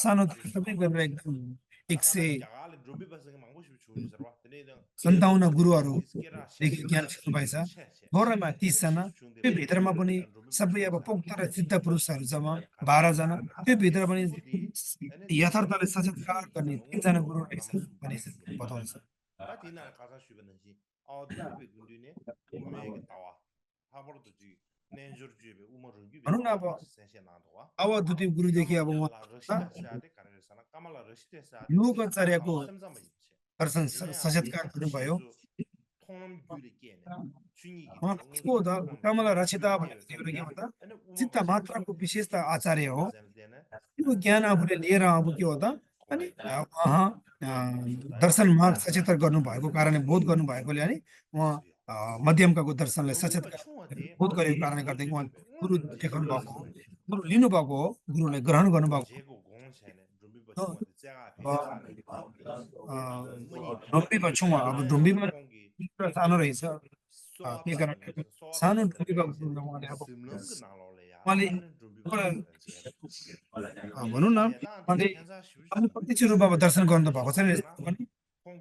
सानो सबै गरेर एकदम 157 गुरुहरूदेखि ज्ञान सिक्नु भएछ गौरमा 30 जना त्यो भित्रमा पनि सबै अब पोक्त र सिद्ध पुरुषहरू जम्मा 12 जना त्यो भित्र पनि यथार्थले सचेतकार गर्ने 3 जना गुरु रहेछ भन्ने बताउँछ भनौँ न अब अवधुति गुरुदेखि अब योगाचार्यको दर्शन सचेतकार गर्नुभयो को त कमला रचिता भनेर के भन्दा चित्त मात्रको विशेषता आचार्य हो त्यो ज्ञान आफूले लिएर अब के हो त अनि दर्शन मार्ग सचेतन गर्नुभएको कारणले बोध गर्नुभएकोले अनि उहाँ मध्यमकाको दर्शनलाई सचेतकार बोध गरेको कारणले गर्दा उहाँ गुरु देखाउनु भएको हो गुरु लिनुभएको हो गुरुलाई ग्रहण गर्नुभएको ढुम्बीमा छु अब ढुम्बीमा सानो रहेछ त्यही कारण सानो ढुम्बीमा उहाँले अब उहाँले भनौँ न उहाँले प्रत्यक्ष रूपमा दर्शन गर्नु भएको छैन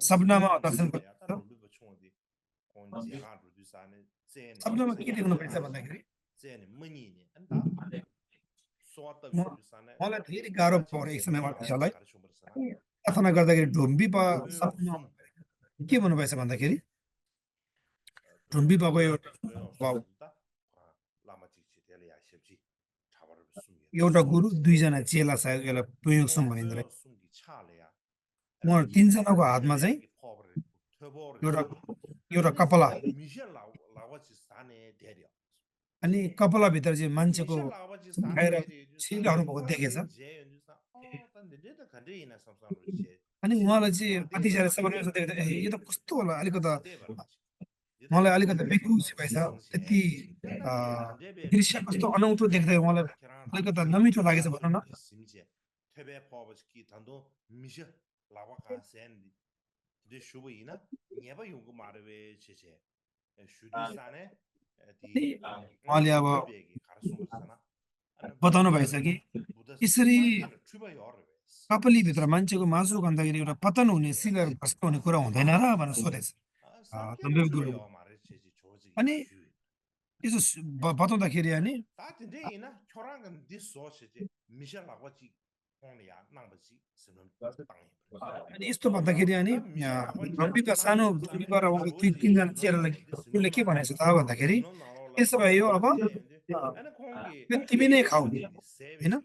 सपनामा दर्शन सपनामा के देख्नु पर्छ भन्दाखेरि मलाई धेरै गाह्रो पऱ्यो एक समयमा त्यसलाई प्रार्थना गर्दाखेरि ढुम्बी के भन्नुभएछ भन्दाखेरि ढुम्बीपाको एउटा एउटा गुरु दुईजना चेला सायद यसलाई प्रयोगसम भनिँदो रहेछ उहाँ तीनजनाको हातमा चाहिँ एउटा एउटा कपला अनि कपलाभित्र चाहिँ मान्छेको खाएर सिलाहरू भएको देखेछ अनि उहाँलाई चाहिँ अतिसार सबैले देख्दा ए यो त कस्तो होला अलिकति मलाई अलिकति बेकुसी भएछ त्यति दृश्य कस्तो अनौठो देख्दै उहाँलाई अलिकति नमिठो लागेछ भनौँ न उहाँले अब बताउनु भएछ कि यसरी कपालीभित्र मान्छेको मासु खाँदाखेरि एउटा पतन हुने सिलर भ्रष्ट हुने कुरा हुँदैन र भनेर सोधेछ अनि यसो बताउँदाखेरि अनि अनि यस्तो भन्दाखेरि अनि रम्बीका सानो रम्बीका र उहाँको दुई तिनजना चेलालाई उसले के भनेछ त भन्दाखेरि यसो भए यो अब तिमी नै खाऊ होइन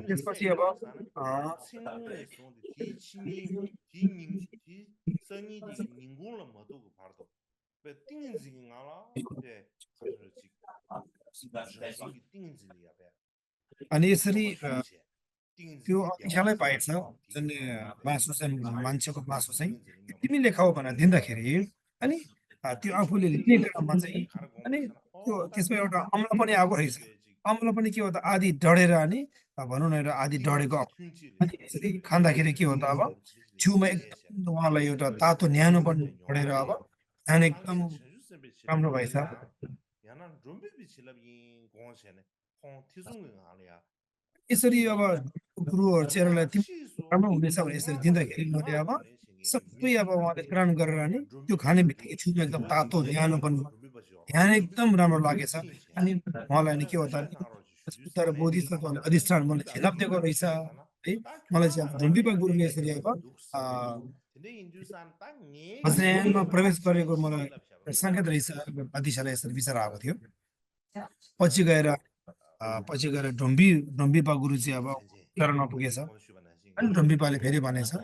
त्यसपछि अब अनि यसरी त्यो अतिशालाई पाएछ जुन मासु चाहिँ मान्छेको मासु चाहिँ तिमीले खाऊ भनेर दिँदाखेरि अनि त्यो आफूले लिने क्रममा चाहिँ अनि त्यो त्यसमा एउटा अम्ल पनि आएको रहेछ अम्ल पनि के हो त आदि डढेर अनि भनौँ न एउटा आदि डढेको अनि यसरी खाँदाखेरि के हो त अब छेउमा एकदम उहाँलाई एउटा तातो न्यानो पनि डढेर अब ध्यान एकदम राम्रो भएछ यसरी अब गुरुहरू चेलालाई राम्रो हुनेछ भने यसरी दिँदाखेरि मैले अब सबै अब उहाँले ग्रहण गरेर अनि त्यो खाने बित्तिकै छुमा एकदम तातो न्यानो पनि ध्यान एकदम राम्रो लागेछ अनि उहाँलाई नि के हो त तर बोधिसत्वले अधिष्ठान मलाई झेलाप दिएको रहेछ है मलाई चाहिँ अब ढुम्बीपा गुरुले यसरी अब वज्रयानमा प्रवेश गरेको मलाई सङ्केत रहेछ अतिशालाई यसरी विचार आएको थियो पछि गएर ढुम्बीपा गुरु चाहिँ अब चरणमा पुगेछ अनि ढुम्बीपाले फेरि भनेछ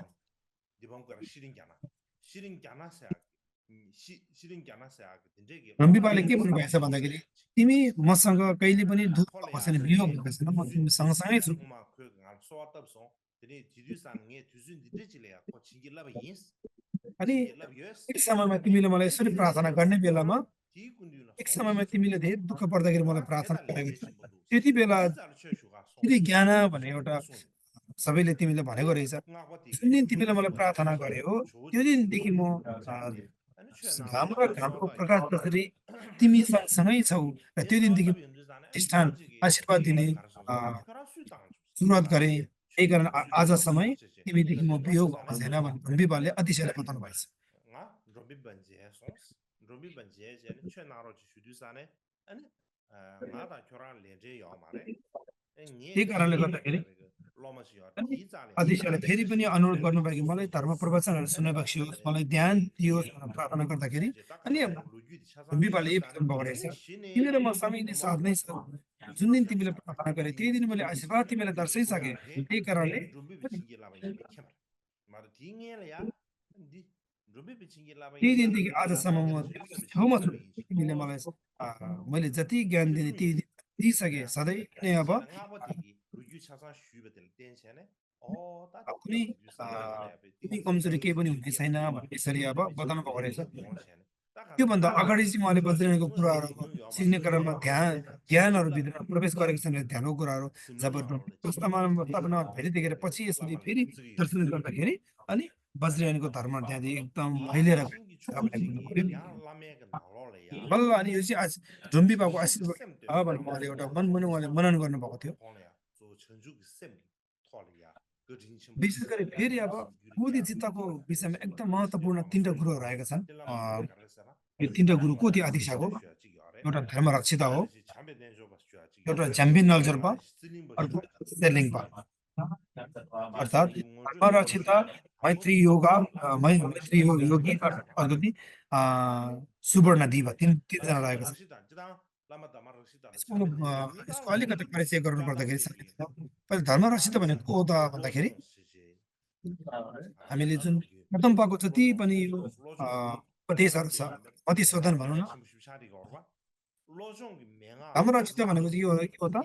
ढुम्बीपाले के भन्नुभएछ भन्दाखेरि तिमी मसँग कहिले पनि दुःख बसेर वियोग भएछैन म तिमी सँगसँगै छु अनि एक समयमा तिमीले मलाई यसरी प्रार्थना गर्ने बेलामा एक समयमा तिमीले धेरै दुःख पर्दाखेरि मलाई प्रार्थना गरेको थियो त्यति बेला यदि ज्ञान भने एउटा सबैले तिमीले भनेको रहेछ जुन दिन तिमीले मलाई प्रार्थना गर्यो त्यो दिनदेखि म घाम र घामको प्रकाश जसरी तिमी सँगसँगै छौ र त्यो दिनदेखि अधिष्ठान आशीर्वाद दिने सुरुवात गरे त्यही कारण आज समय तिमीदेखि म वियोग भएको छैन भने ढुम्बीपाले अतिशयले बताउनु भएछ त्यही कारणले गर्दाखेरि अतिशयले फेरि पनि अनुरोध गर्नुभयो कि मलाई धर्म प्रवचनहरू सुनेपछि होस् मलाई ध्यान दियोस् भनेर प्रार्थना गर्दाखेरि अनि ढुम्बीपाले यही भन्नुभएको रहेछ तिमी र म सबैले साथ नै छ जुन दिन तिमीले प्रार्थना गरे त्यही दिन मैले आशीर्वाद तिमीलाई दर्शाइसकेँ त्यही कारणले त्यही दिनदेखि आजसम्म म छेउमा छु तिमीले मलाई मैले जति ज्ञान दिने त्यही दिइसकेँ सधैँ नै अब कुनै कमजोरी केही पनि हुने छैन भन्ने यसरी अब बताउनु भएको रहेछ त्योभन्दा अगाडि चाहिँ उहाँले बज्रयानको कुराहरू सिक्ने क्रममा ध्यानहरू भित्र प्रवेश गरेको छैन ध्यानको कुराहरू जब स्थापना भेटिदिएर पछि यसरी फेरि दर्शन गर्दाखेरि अनि वज्रयानको धर्म त्यहाँदेखि एकदम फैलिएर बल्ल अनि यो चाहिँ आज झुम्बीबाको आशीर्वाद भनेर उहाँले एउटा उहाँले मनन गर्नुभएको थियो विशेष गरी फेरि अब बोधि चित्तको विषयमा एकदम महत्त्वपूर्ण 3टा गुरुहरू रहेका छन् यो 3टा गुरु को थियो आदिशाको एउटा धर्मरक्षिता हो एउटा झ्याम्बिन नल्जर्पा अर्को सेलिङपा अर्थात् धर्मरक्षिता मैत्री योगा मैत्री योगी अर्को चाहिँ सुवर्ण दिवा तीनजना रहेको छ यसको अलिकति परिचय गर्नु पर्दाखेरि पहिले धर्मरक्षिता भनेको को हो त भन्दाखेरि हामीले जुन प्रथम पाएको जति पनि यो उपदेशहरू छ मतिशोधन भनौँ न धर्मरक्षिता भनेको चाहिँ यो हो त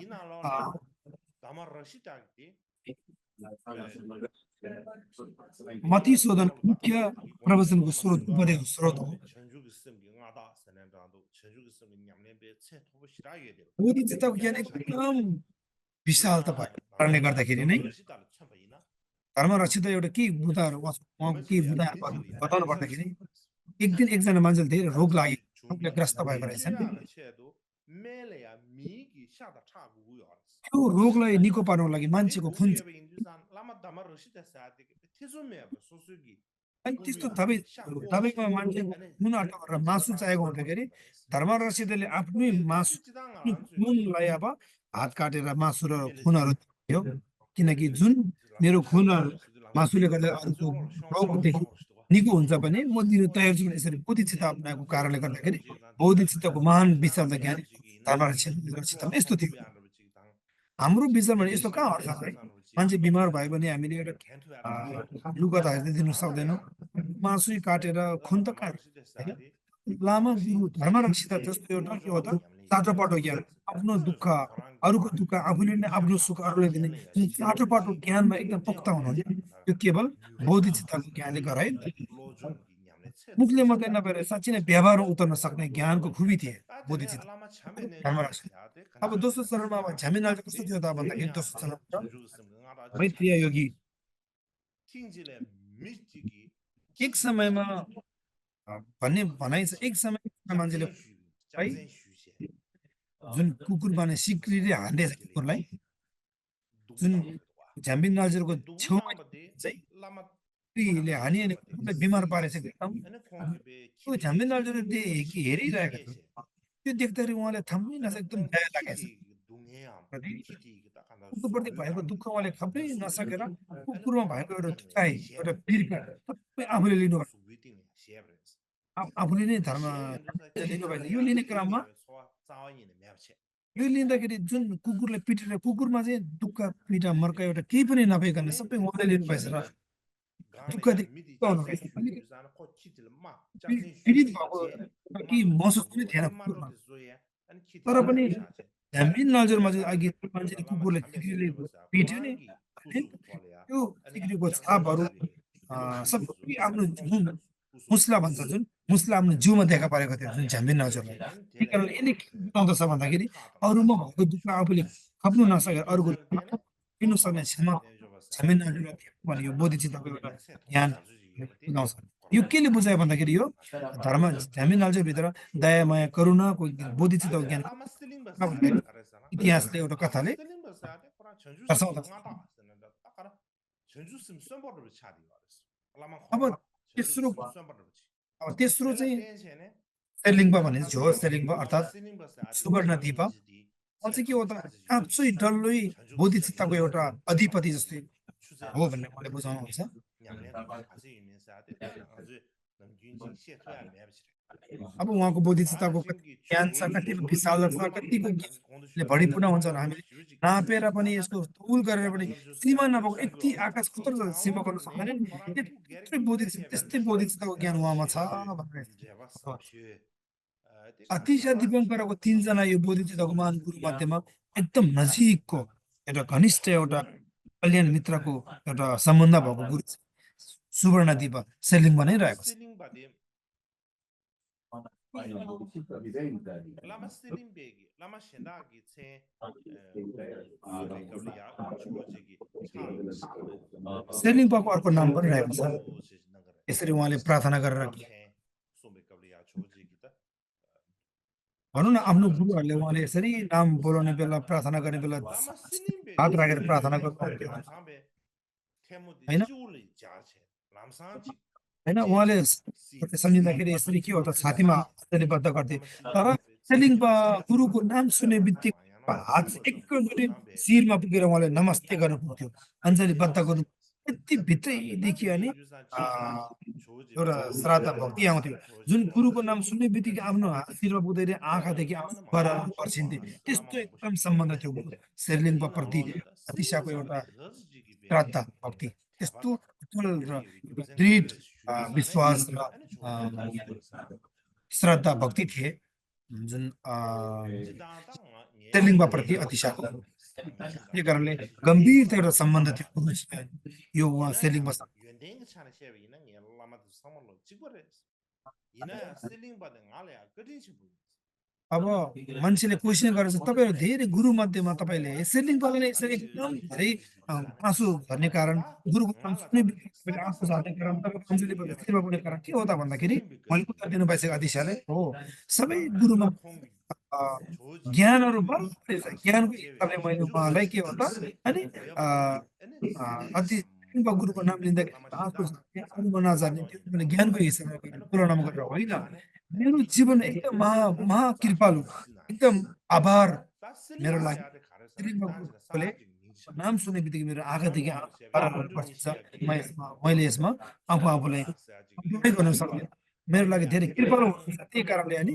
मतिशोधन मुख्य प्रवचनको स्रोत उपदेशको स्रोत हो बोधि चित्तको ज्ञान एकदम विशाल त भएको कारणले गर्दाखेरि नै धर्मरक्षिता एउटा के बुदाहरू उहाँको के बुदाहरू बताउनु पर्दाखेरि एक दिन एकजना मान्छेले धेरै रोग रोगले ग्रस्त भएको रहेछन् त्यो रोगलाई निको पार्नको लागि मान्छेको खुन अनि त्यस्तो तपाईँको मान्छेको खुन अट्टा गरेर मासु चाहिएको हुँदाखेरि धर्मरक्षिताले आफ्नै मासु खुनलाई अब हात काटेर मासु र खुनहरू दियो किनकि जुन मेरो खुनहरू मासुले गर्दा अर्को रोगदेखि निको हुन्छ भने म दिनु तयार छु यसरी बोधिचित्त अपनाएको कारणले गर्दाखेरि बोधिचित्तको महान विचार ज्ञानी धर्मरक्षितामा यस्तो थियो हाम्रो विचार भने यस्तो कहाँ अर्थ है मान्छे बिमार भयो भने हामीले एउटा लुगा त हाल्दै दिनु सक्दैनौँ मासु काटेर खुन त कहाँ लामा गुरु धर्मरक्षिता जस्तो एउटा के हो त चाटोपाटो ज्ञान आफ्नो दुःख अरूको दुःख आफूले नै आफ्नो सुख अरूले दिने चाटोपाटो ज्ञानमा एकदम पोख्त हुनुहुन्छ यो केवल बोधिचित्तको ज्ञानले गराए मुखले मात्रै नभएर साँच्चै नै व्यवहारमा उतर्न सक्ने ज्ञानको खुबी थिए बोधिचित्त धर्मरक्षिता अब दोस्रो चरणमा अब झ्यामिनाल कस्तो थियो त भन्दाखेरि दोस्रो चरणमा मैत्रीय योगी एक समयमा भन्ने भनाइ छ एक समयमा मान्छेले है जुन कुकुर बाने सिक्रीले हान्दैछ कुकुरलाई जुन झ्याम्बिन नल्जरको छेउमा चाहिँ सिक्रीले हानी अनि कुकुरलाई बिमार पारेछ एकदम त्यो झ्याम्बिन नल्जर हेरिरहेको थियो त्यो देख्दाखेरि उहाँले थाम्नै नसक्दा एकदम दया लागेछ कुकुरप्रति भएको दुःख उहाँले खप्नै नसकेर कुकुरमा भएको एउटा दुखाइ एउटा पीडा सबै आफूले लिनु आफूले नै धर्म लिनुभएको यो लिने क्रममा यो लिँदाखेरि जुन कुकुरले पिटेर कुकुरमा चाहिँ दुःख पीडा मर्का एउटा केही पनि नभइकन सबै उहाँले लिनु भएछ र दुःख पीडित भएको केही महसुस पनि थिएन कुकुरमा तर पनि झ्याम्बिन नल्जरमा चाहिँ अघि मान्छेले कुकुरले सिक्रीले पिट्यो नि त्यो सिक्रीको छापहरू सबै आफ्नो मुस्ला भन्छ जुन मुस्ला आफ्नो जिउमा देखा परेको थियो जुन झ्याम्बिन नल्जरलाई त्यही कारण यसले के बताउँदछ भन्दाखेरि अरूमा भएको दुःख आफूले खप्नु नसकेर अरूको लिनु सक्ने क्षमता झ्याम्बिन नल्जरलाई थियो भने यो बोधिचित्तको एउटा ज्ञान बुझाउँछ यो केले बुझायो भन्दाखेरि यो धर्म झ्याम्बिन नल्जरभित्र दया माया करुणाको बोधिचित्तको ज्ञान इतिहासले एउटा कथाले दर्शाउँदछ अब तेस्रो चाहिँ सेलिङपा भने झो सेलिङपा अर्थात् सुवर्ण दिपा चाहिँ के हो त काँचै डल्लै बोधिचित्तको एउटा अधिपति जस्तै हो भन्ने मलाई बुझाउनुहुन्छ अब उहाँको बोधिचित्तको ज्ञान छ कतिको विशाल छ कतिको ज्ञानले भरिपूर्ण हुन्छ भने हामीले नापेर पनि यसको तुल गरेर पनि सीमा नभएको यति आकाश कत्रो सीमा गर्न सक्दैन त्यस्तै बोधिचित्तको ज्ञान उहाँमा छ भनेर अतिशय दिव्याङ्करको 3जना यो बोधिचित्तको महान गुरु मध्येमा एकदम नजिकको एउटा घनिष्ठ एउटा कल्याण मित्रको एउटा सम्बन्ध भएको गुरु सुवर्ण दिपा सेलिङ बनाइरहेको छ सेलिङपाको अर्को नाम पनि रहेको छ यसरी उहाँले प्रार्थना गरेर भनौँ न आफ्नो गुरुहरूले उहाँले यसरी नाम बोलाउने बेला प्रार्थना गर्ने बेला 라마 슬림베 हात राखेर 지구를 प्रार्थना 다 गर्नुहुन्थ्यो 람삼베 테모디 होइन 지구를 자체 람상지 होइन उहाँले 제지 시 सम्झिँदाखेरि यसरी के हो त छातीमा हातले बद्ध गर्थे 라마 तर 슬림베 सेलिङमा 제지 시 गुरुको नाम सुने बित्तिकै 마야나 हात चाहिँ 지구도 एकैचोटि 람삼베 शिरमा पुगेर उहाँले नमस्ते गर्नु पुग्थ्यो अञ्जली बद्ध गर्नु 제지 यति भित्रैदेखि अनि 인류산 지구다 조지 एउटा श्राद्ध भक्ति आउँथ्यो जुन गुरुको नाम सुन्ने बित्तिकै आफ्नो शिरमा पुग्दाखेरि आँखादेखि आँसुबाट पर्सिन्थे त्यस्तो एकदम सम्बन्ध थियो शेरलिङ्गको प्रति अतिशाको एउटा श्राद्ध भक्ति त्यस्तो अटल र दृढ विश्वास र श्रद्धा भक्ति थिए जुन शेरलिङ्गमा प्रति अतिशाको त्यही कारणले गम्भीरता एउटा सम्बन्ध थियो यो उहाँ शेरलिङ्गमा 연대인 차는 셰비 이는 게 라마도 상물로 찍어래 이나 셀링 받은 알야 끄진시 부 अब मान्छेले क्वेसन गरेर तपाईँहरू धेरै गुरु मध्येमा तपाईँले शेरलिङ पालनले यसरी एकदम धेरै आँसु झर्ने कारण गुरुको नाम सुन्ने बित्तिकै आँसु झर्ने कारण तपाईँको मान्छेले शिरमा पुग्ने कारण के हो त भन्दाखेरि मैले उत्तर दिनु पाइसकेको अतिशाले हो सबै गुरुमा ज्ञानहरू बराबरै छ ज्ञानको हिसाबले मैले उहाँलाई के हो त अनि अति गुरुको नाम लिँदाखेरि आँसु झर्ने अरूमा नझर्ने त्यो मैले ज्ञानको हिसाबले तुलनामा गरेर होइन मेरो जीवन एकदम महाकृपालु एकदम आभार मेरो लागि शेरलिङ्गले नाम सुन्ने बित्तिकै मेरो आँखादेखि पर्छ मैले यसमा आफूलाई कन्ट्रोलै गर्न सक्दिनँ मेरो लागि धेरै कृपालु हुनुहुन्छ त्यही कारणले अनि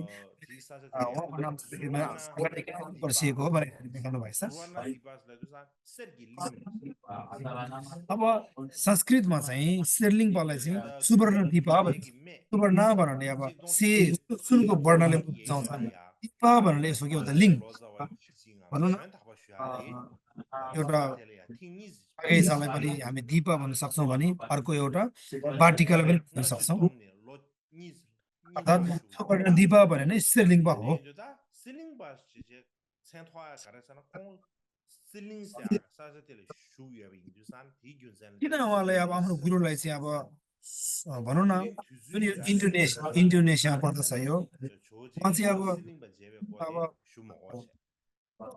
उहाँको नाम सुन्दाखेरि मेरो आँखादेखि पर्सिएको हो भनेर देखाउनु भएछ अब संस्कृतमा चाहिँ शेरलिङ्गलाई चाहिँ सुवर्णदीपा भन्छ सुवर्ण भन्नाले अब से सुनको वर्णले बुझाउँछ दीपा भन्नाले यसो के हुन्छ लिङ्ग भनौँ न एउटा बगैँचालाई पनि हामी दीपा भन्न सक्छौँ भने अर्को एउटा बाटिकालाई पनि भन्न सक्छौँ अर्थात् सुवर्ण दीपा भने नै शेरलिङ्ग हो किन उहाँलाई अब आफ्नो गुरुलाई चाहिँ अब भनौँ न जुन यो इन्डोनेसियामा पर्दछ यो उहाँ चाहिँ अब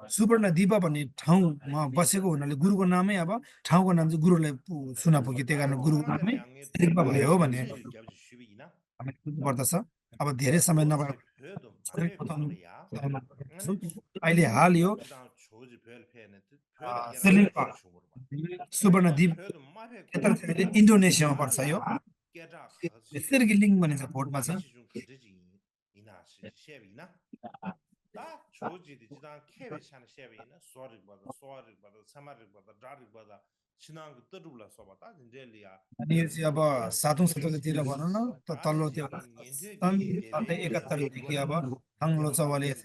सुवर्ण दीपा भन्ने ठाउँमा बसेको हुनाले गुरुको नामै अब ठाउँको नाम चाहिँ गुरुलाई सुना पुग्यो त्यही कारण गुरुको नामै दीपा भयो भन्ने हामी बुझ्नुपर्दछ अब धेरै समय नभए अहिले हाल यो सुवर्णदीप इन्डोनेसियामा पर्छ यो शेरलिङ्ग भनिन्छ भोटमा चाहिँ अनि यो चाहिँ अब 7औं शताब्दीतिर भनौँ न त तल्लो त्यो सन् 71देखि अब थाङ्लो चौवाले अब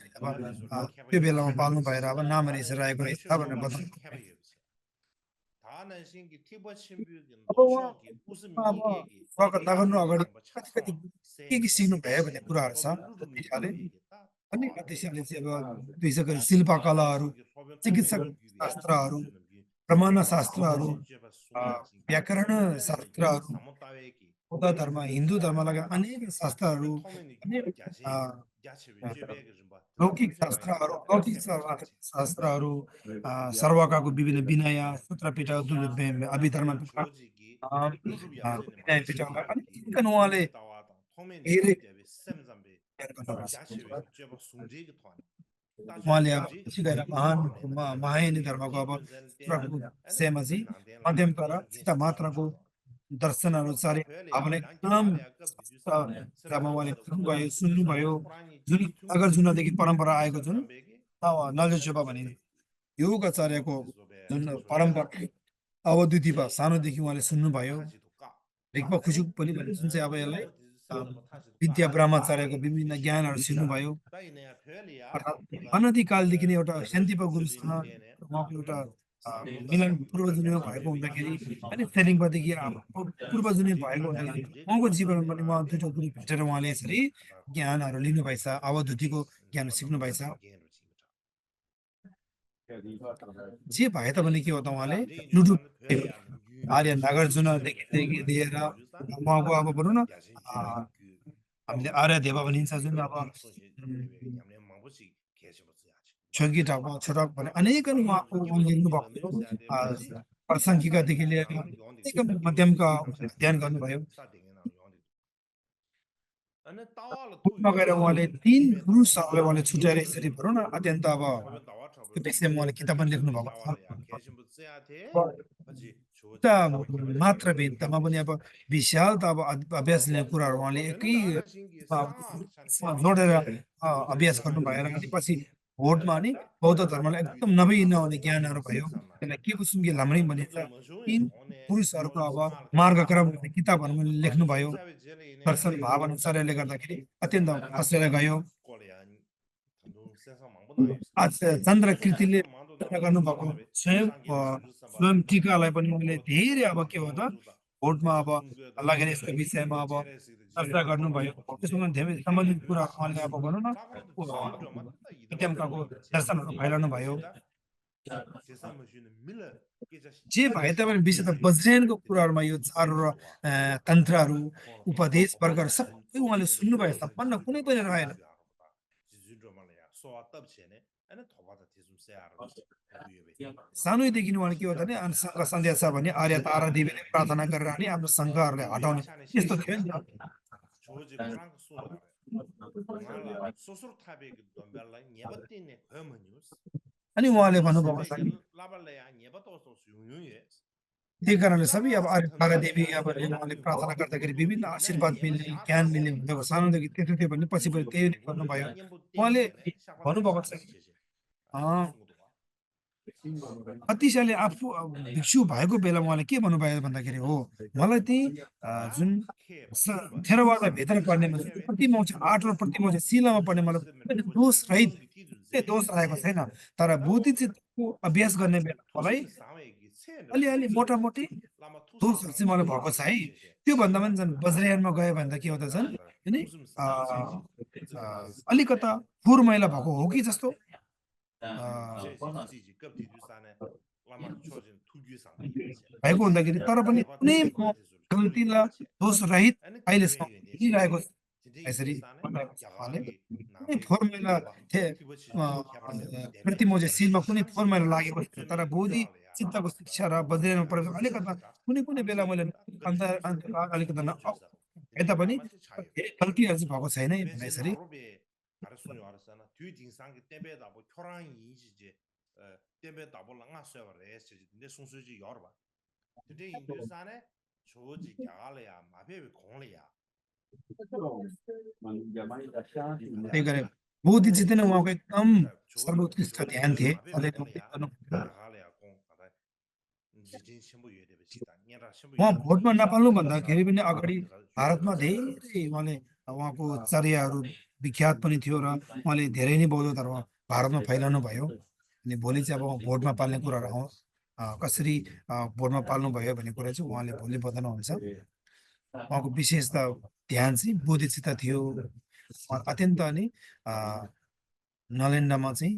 त्यो बेलामा पाल्नु भएर अब नामहरू यसरी आएको रहेछ भनेर बताउनु स्वागत नगर्नु अगाडि कति के सिक्नु भयो भन्ने कुराहरू छ अतिशाले अनि अतिशाले चाहिँ अब विशेष गरी शिल्पकलाहरू चिकित्सा शास्त्रहरू प्रमाण शास्त्रहरू व्याकरण शास्त्रहरू बौद्ध धर्म हिन्दू धर्म लगायत अनेक शास्त्रहरू लौकिक शास्त्रहरू सर्वकाको विभिन्न विनय सूत्रपीठ अभिधर्म उहाँले उहाँले अब गएर महायानी धर्मको अब सेमजी मध्यमतर सीता मात्रको दर्शनहरू चारे आफूलाई एकदम उहाँले सुन्नुभयो जुन नागार्जुनदेखि परम्परा आएको जुन नलचोपा भनिन्छ योगाचार्यको जुन परम्परा अवधूतिपा सानोदेखि उहाँले सुन्नुभयो रिक्पा खुजुक पनि भने जुन चाहिँ अब यसलाई विद्या ब्रह्मचार्यको विभिन्न ज्ञानहरू सिक्नुभयो अनधिकालदेखि नै एउटा शान्तिपा गुरुसँग उहाँको एउटा मिलन पूर्वजन्म भएको हुँदाखेरि अनि शेरलिङ्गदेखि पूर्वजन्म भएको हुँदाखेरि उहाँको जीवनमा पनि उहाँ दुईवटा गुरु भेटेर उहाँले यसरी ज्ञानहरू लिनुभएछ अवधूतिको ज्ञान सिक्नु भएछ जे भए तापनि के हो त उहाँले लुडु आर्य नागार्जुनदेखि लिएर उहाँको अब भनौँ न हामीले आर्य देव भनिन्छ जुन अब छोकी ढाबा छोटा भने अनेकन उहाँको लेख्नु भएको प्रसङ्गिकादेखि लिएर अनेक मध्यमका अध्ययन गर्नुभयो गएर उहाँले 3 पुरुषहरूलाई उहाँले छुट्याएर यसरी भनौँ न अत्यन्त अब त्यो विषयमा उहाँले किताब पनि लेख्नु भएको छ मात्र भेदमा पनि अब विशाल त अब अभ्यास लिने कुराहरू उहाँले एकै जोडेर अभ्यास गर्नु भएर अनि पछि भोटमा नि बौद्ध धर्मलाई एकदम नभई नहुने ज्ञानहरू भयो त्यसलाई के कुसुमकी लाम्रै भनिन्छ 3 पुरुषहरूको अब मार्गक्रम भन्ने किताबहरू लेख्नुभयो दर्शन भाव अनुसारले गर्दाखेरि अत्यन्त फसेर गयो आज चन्द्रकृतिले गर्नुभएको स्वयं टीकालाई पनि उनले धेरै अब के हो त भोटमा अब लगेर यसको विषयमा अब चर्चा गर्नुभयो त्यसमा धेरै सम्बन्धित कुरा उहाँले अब भनौँ न मध्यमकाको दर्शनहरू फैलाउनु भयो जे भए तापनि विशेष त वज्रयानको कुराहरूमा यो चार र तन्त्रहरू उपदेश वर्गहरू सबै उहाँले सुन्नुभयो सम्पन्न कुनै पनि रहेन सानैदेखि उहाँले के हो भने सङ्घ सन्ध्या छ भने आर्य तारा देवीले प्रार्थना गरेर नि आफ्नो सङ्घहरूलाई हटाउने यस्तो थियो नि अनि उहाँले भन्नुभएको छ त्यही कारणले सबै अब आर्य तारा देवी अब उहाँले प्रार्थना गर्दाखेरि विभिन्न आशीर्वाद मिल्ने ज्ञान मिल्ने हुँदो सानोदेखि त्यस्तो थियो भने पछि त्यही गर्नुभयो उहाँले भन्नुभएको छ अतिशयले आफू भिक्षु भएको बेला उहाँले के भन्नुभयो भन्दाखेरि हो मलाई त्यही जुन थेरवादा भित्र पर्ने प्रतिमा छ 8 र प्रतिमा छ शिलामा पर्ने मलाई दोष रहित दोष रहेको छैन तर बुद्धिचित्तको अभ्यास गर्ने बेला मलाई अलिअलि मोटामोटी दोषहरू चाहिँ मलाई भएको छ है त्यो भन्दा पनि झन् वज्रयानमा गयो भन्दा के हुँदा झन् अलिकता फोहोर मैला भएको हो कि जस्तो भएको हुँदाखेरि तर पनि कुनै गल्तीलाई दोष रहित अहिलेसम्म रहेको यसरी फोहोर मैला प्रतिमा चाहिँ शिरमा कुनै फोहोर मैला लागेको छ तर बोधि चित्तको शिक्षा र वज्रयानमा परेको अलिकता कुनै बेला मैले अलिकता यता पनि गल्तीहरू चाहिँ भएको छैन यसरी त्यही गरे बुद्धिचित्त नै उहाँको एकदम सर्वोत्कृष्ट ध्यान थिए उहाँ भोटमा नपाल्नु भन्दाखेरि पनि अगाडि भारतमा धेरै उहाँले उहाँको चर्याहरू विख्यात पनि थियो र उहाँले धेरै नै बौद्ध धर्म भारतमा फैलाउनु भयो अनि भोलि चाहिँ अब भोटमा पाल्ने कुराहरू कसरी भोटमा पाल्नु भयो भन्ने कुरा चाहिँ उहाँले भोलि बताउनुहुन्छ उहाँको विशेष त ध्यान चाहिँ बुद्धिचित्त थियो अत्यन्त अनि नलेन्डामा चाहिँ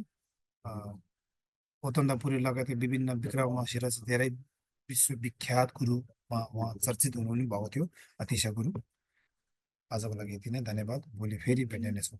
गौतमपुरी लगायतका विभिन्न विक्रमशिला चाहिँ धेरै विश्वविख्यात गुरुमा उहाँ चर्चित हुनु पनि भएको थियो अतिशय गुरु आजको लागि यति नै धन्यवाद भोलि फेरि भेट्ने छौँ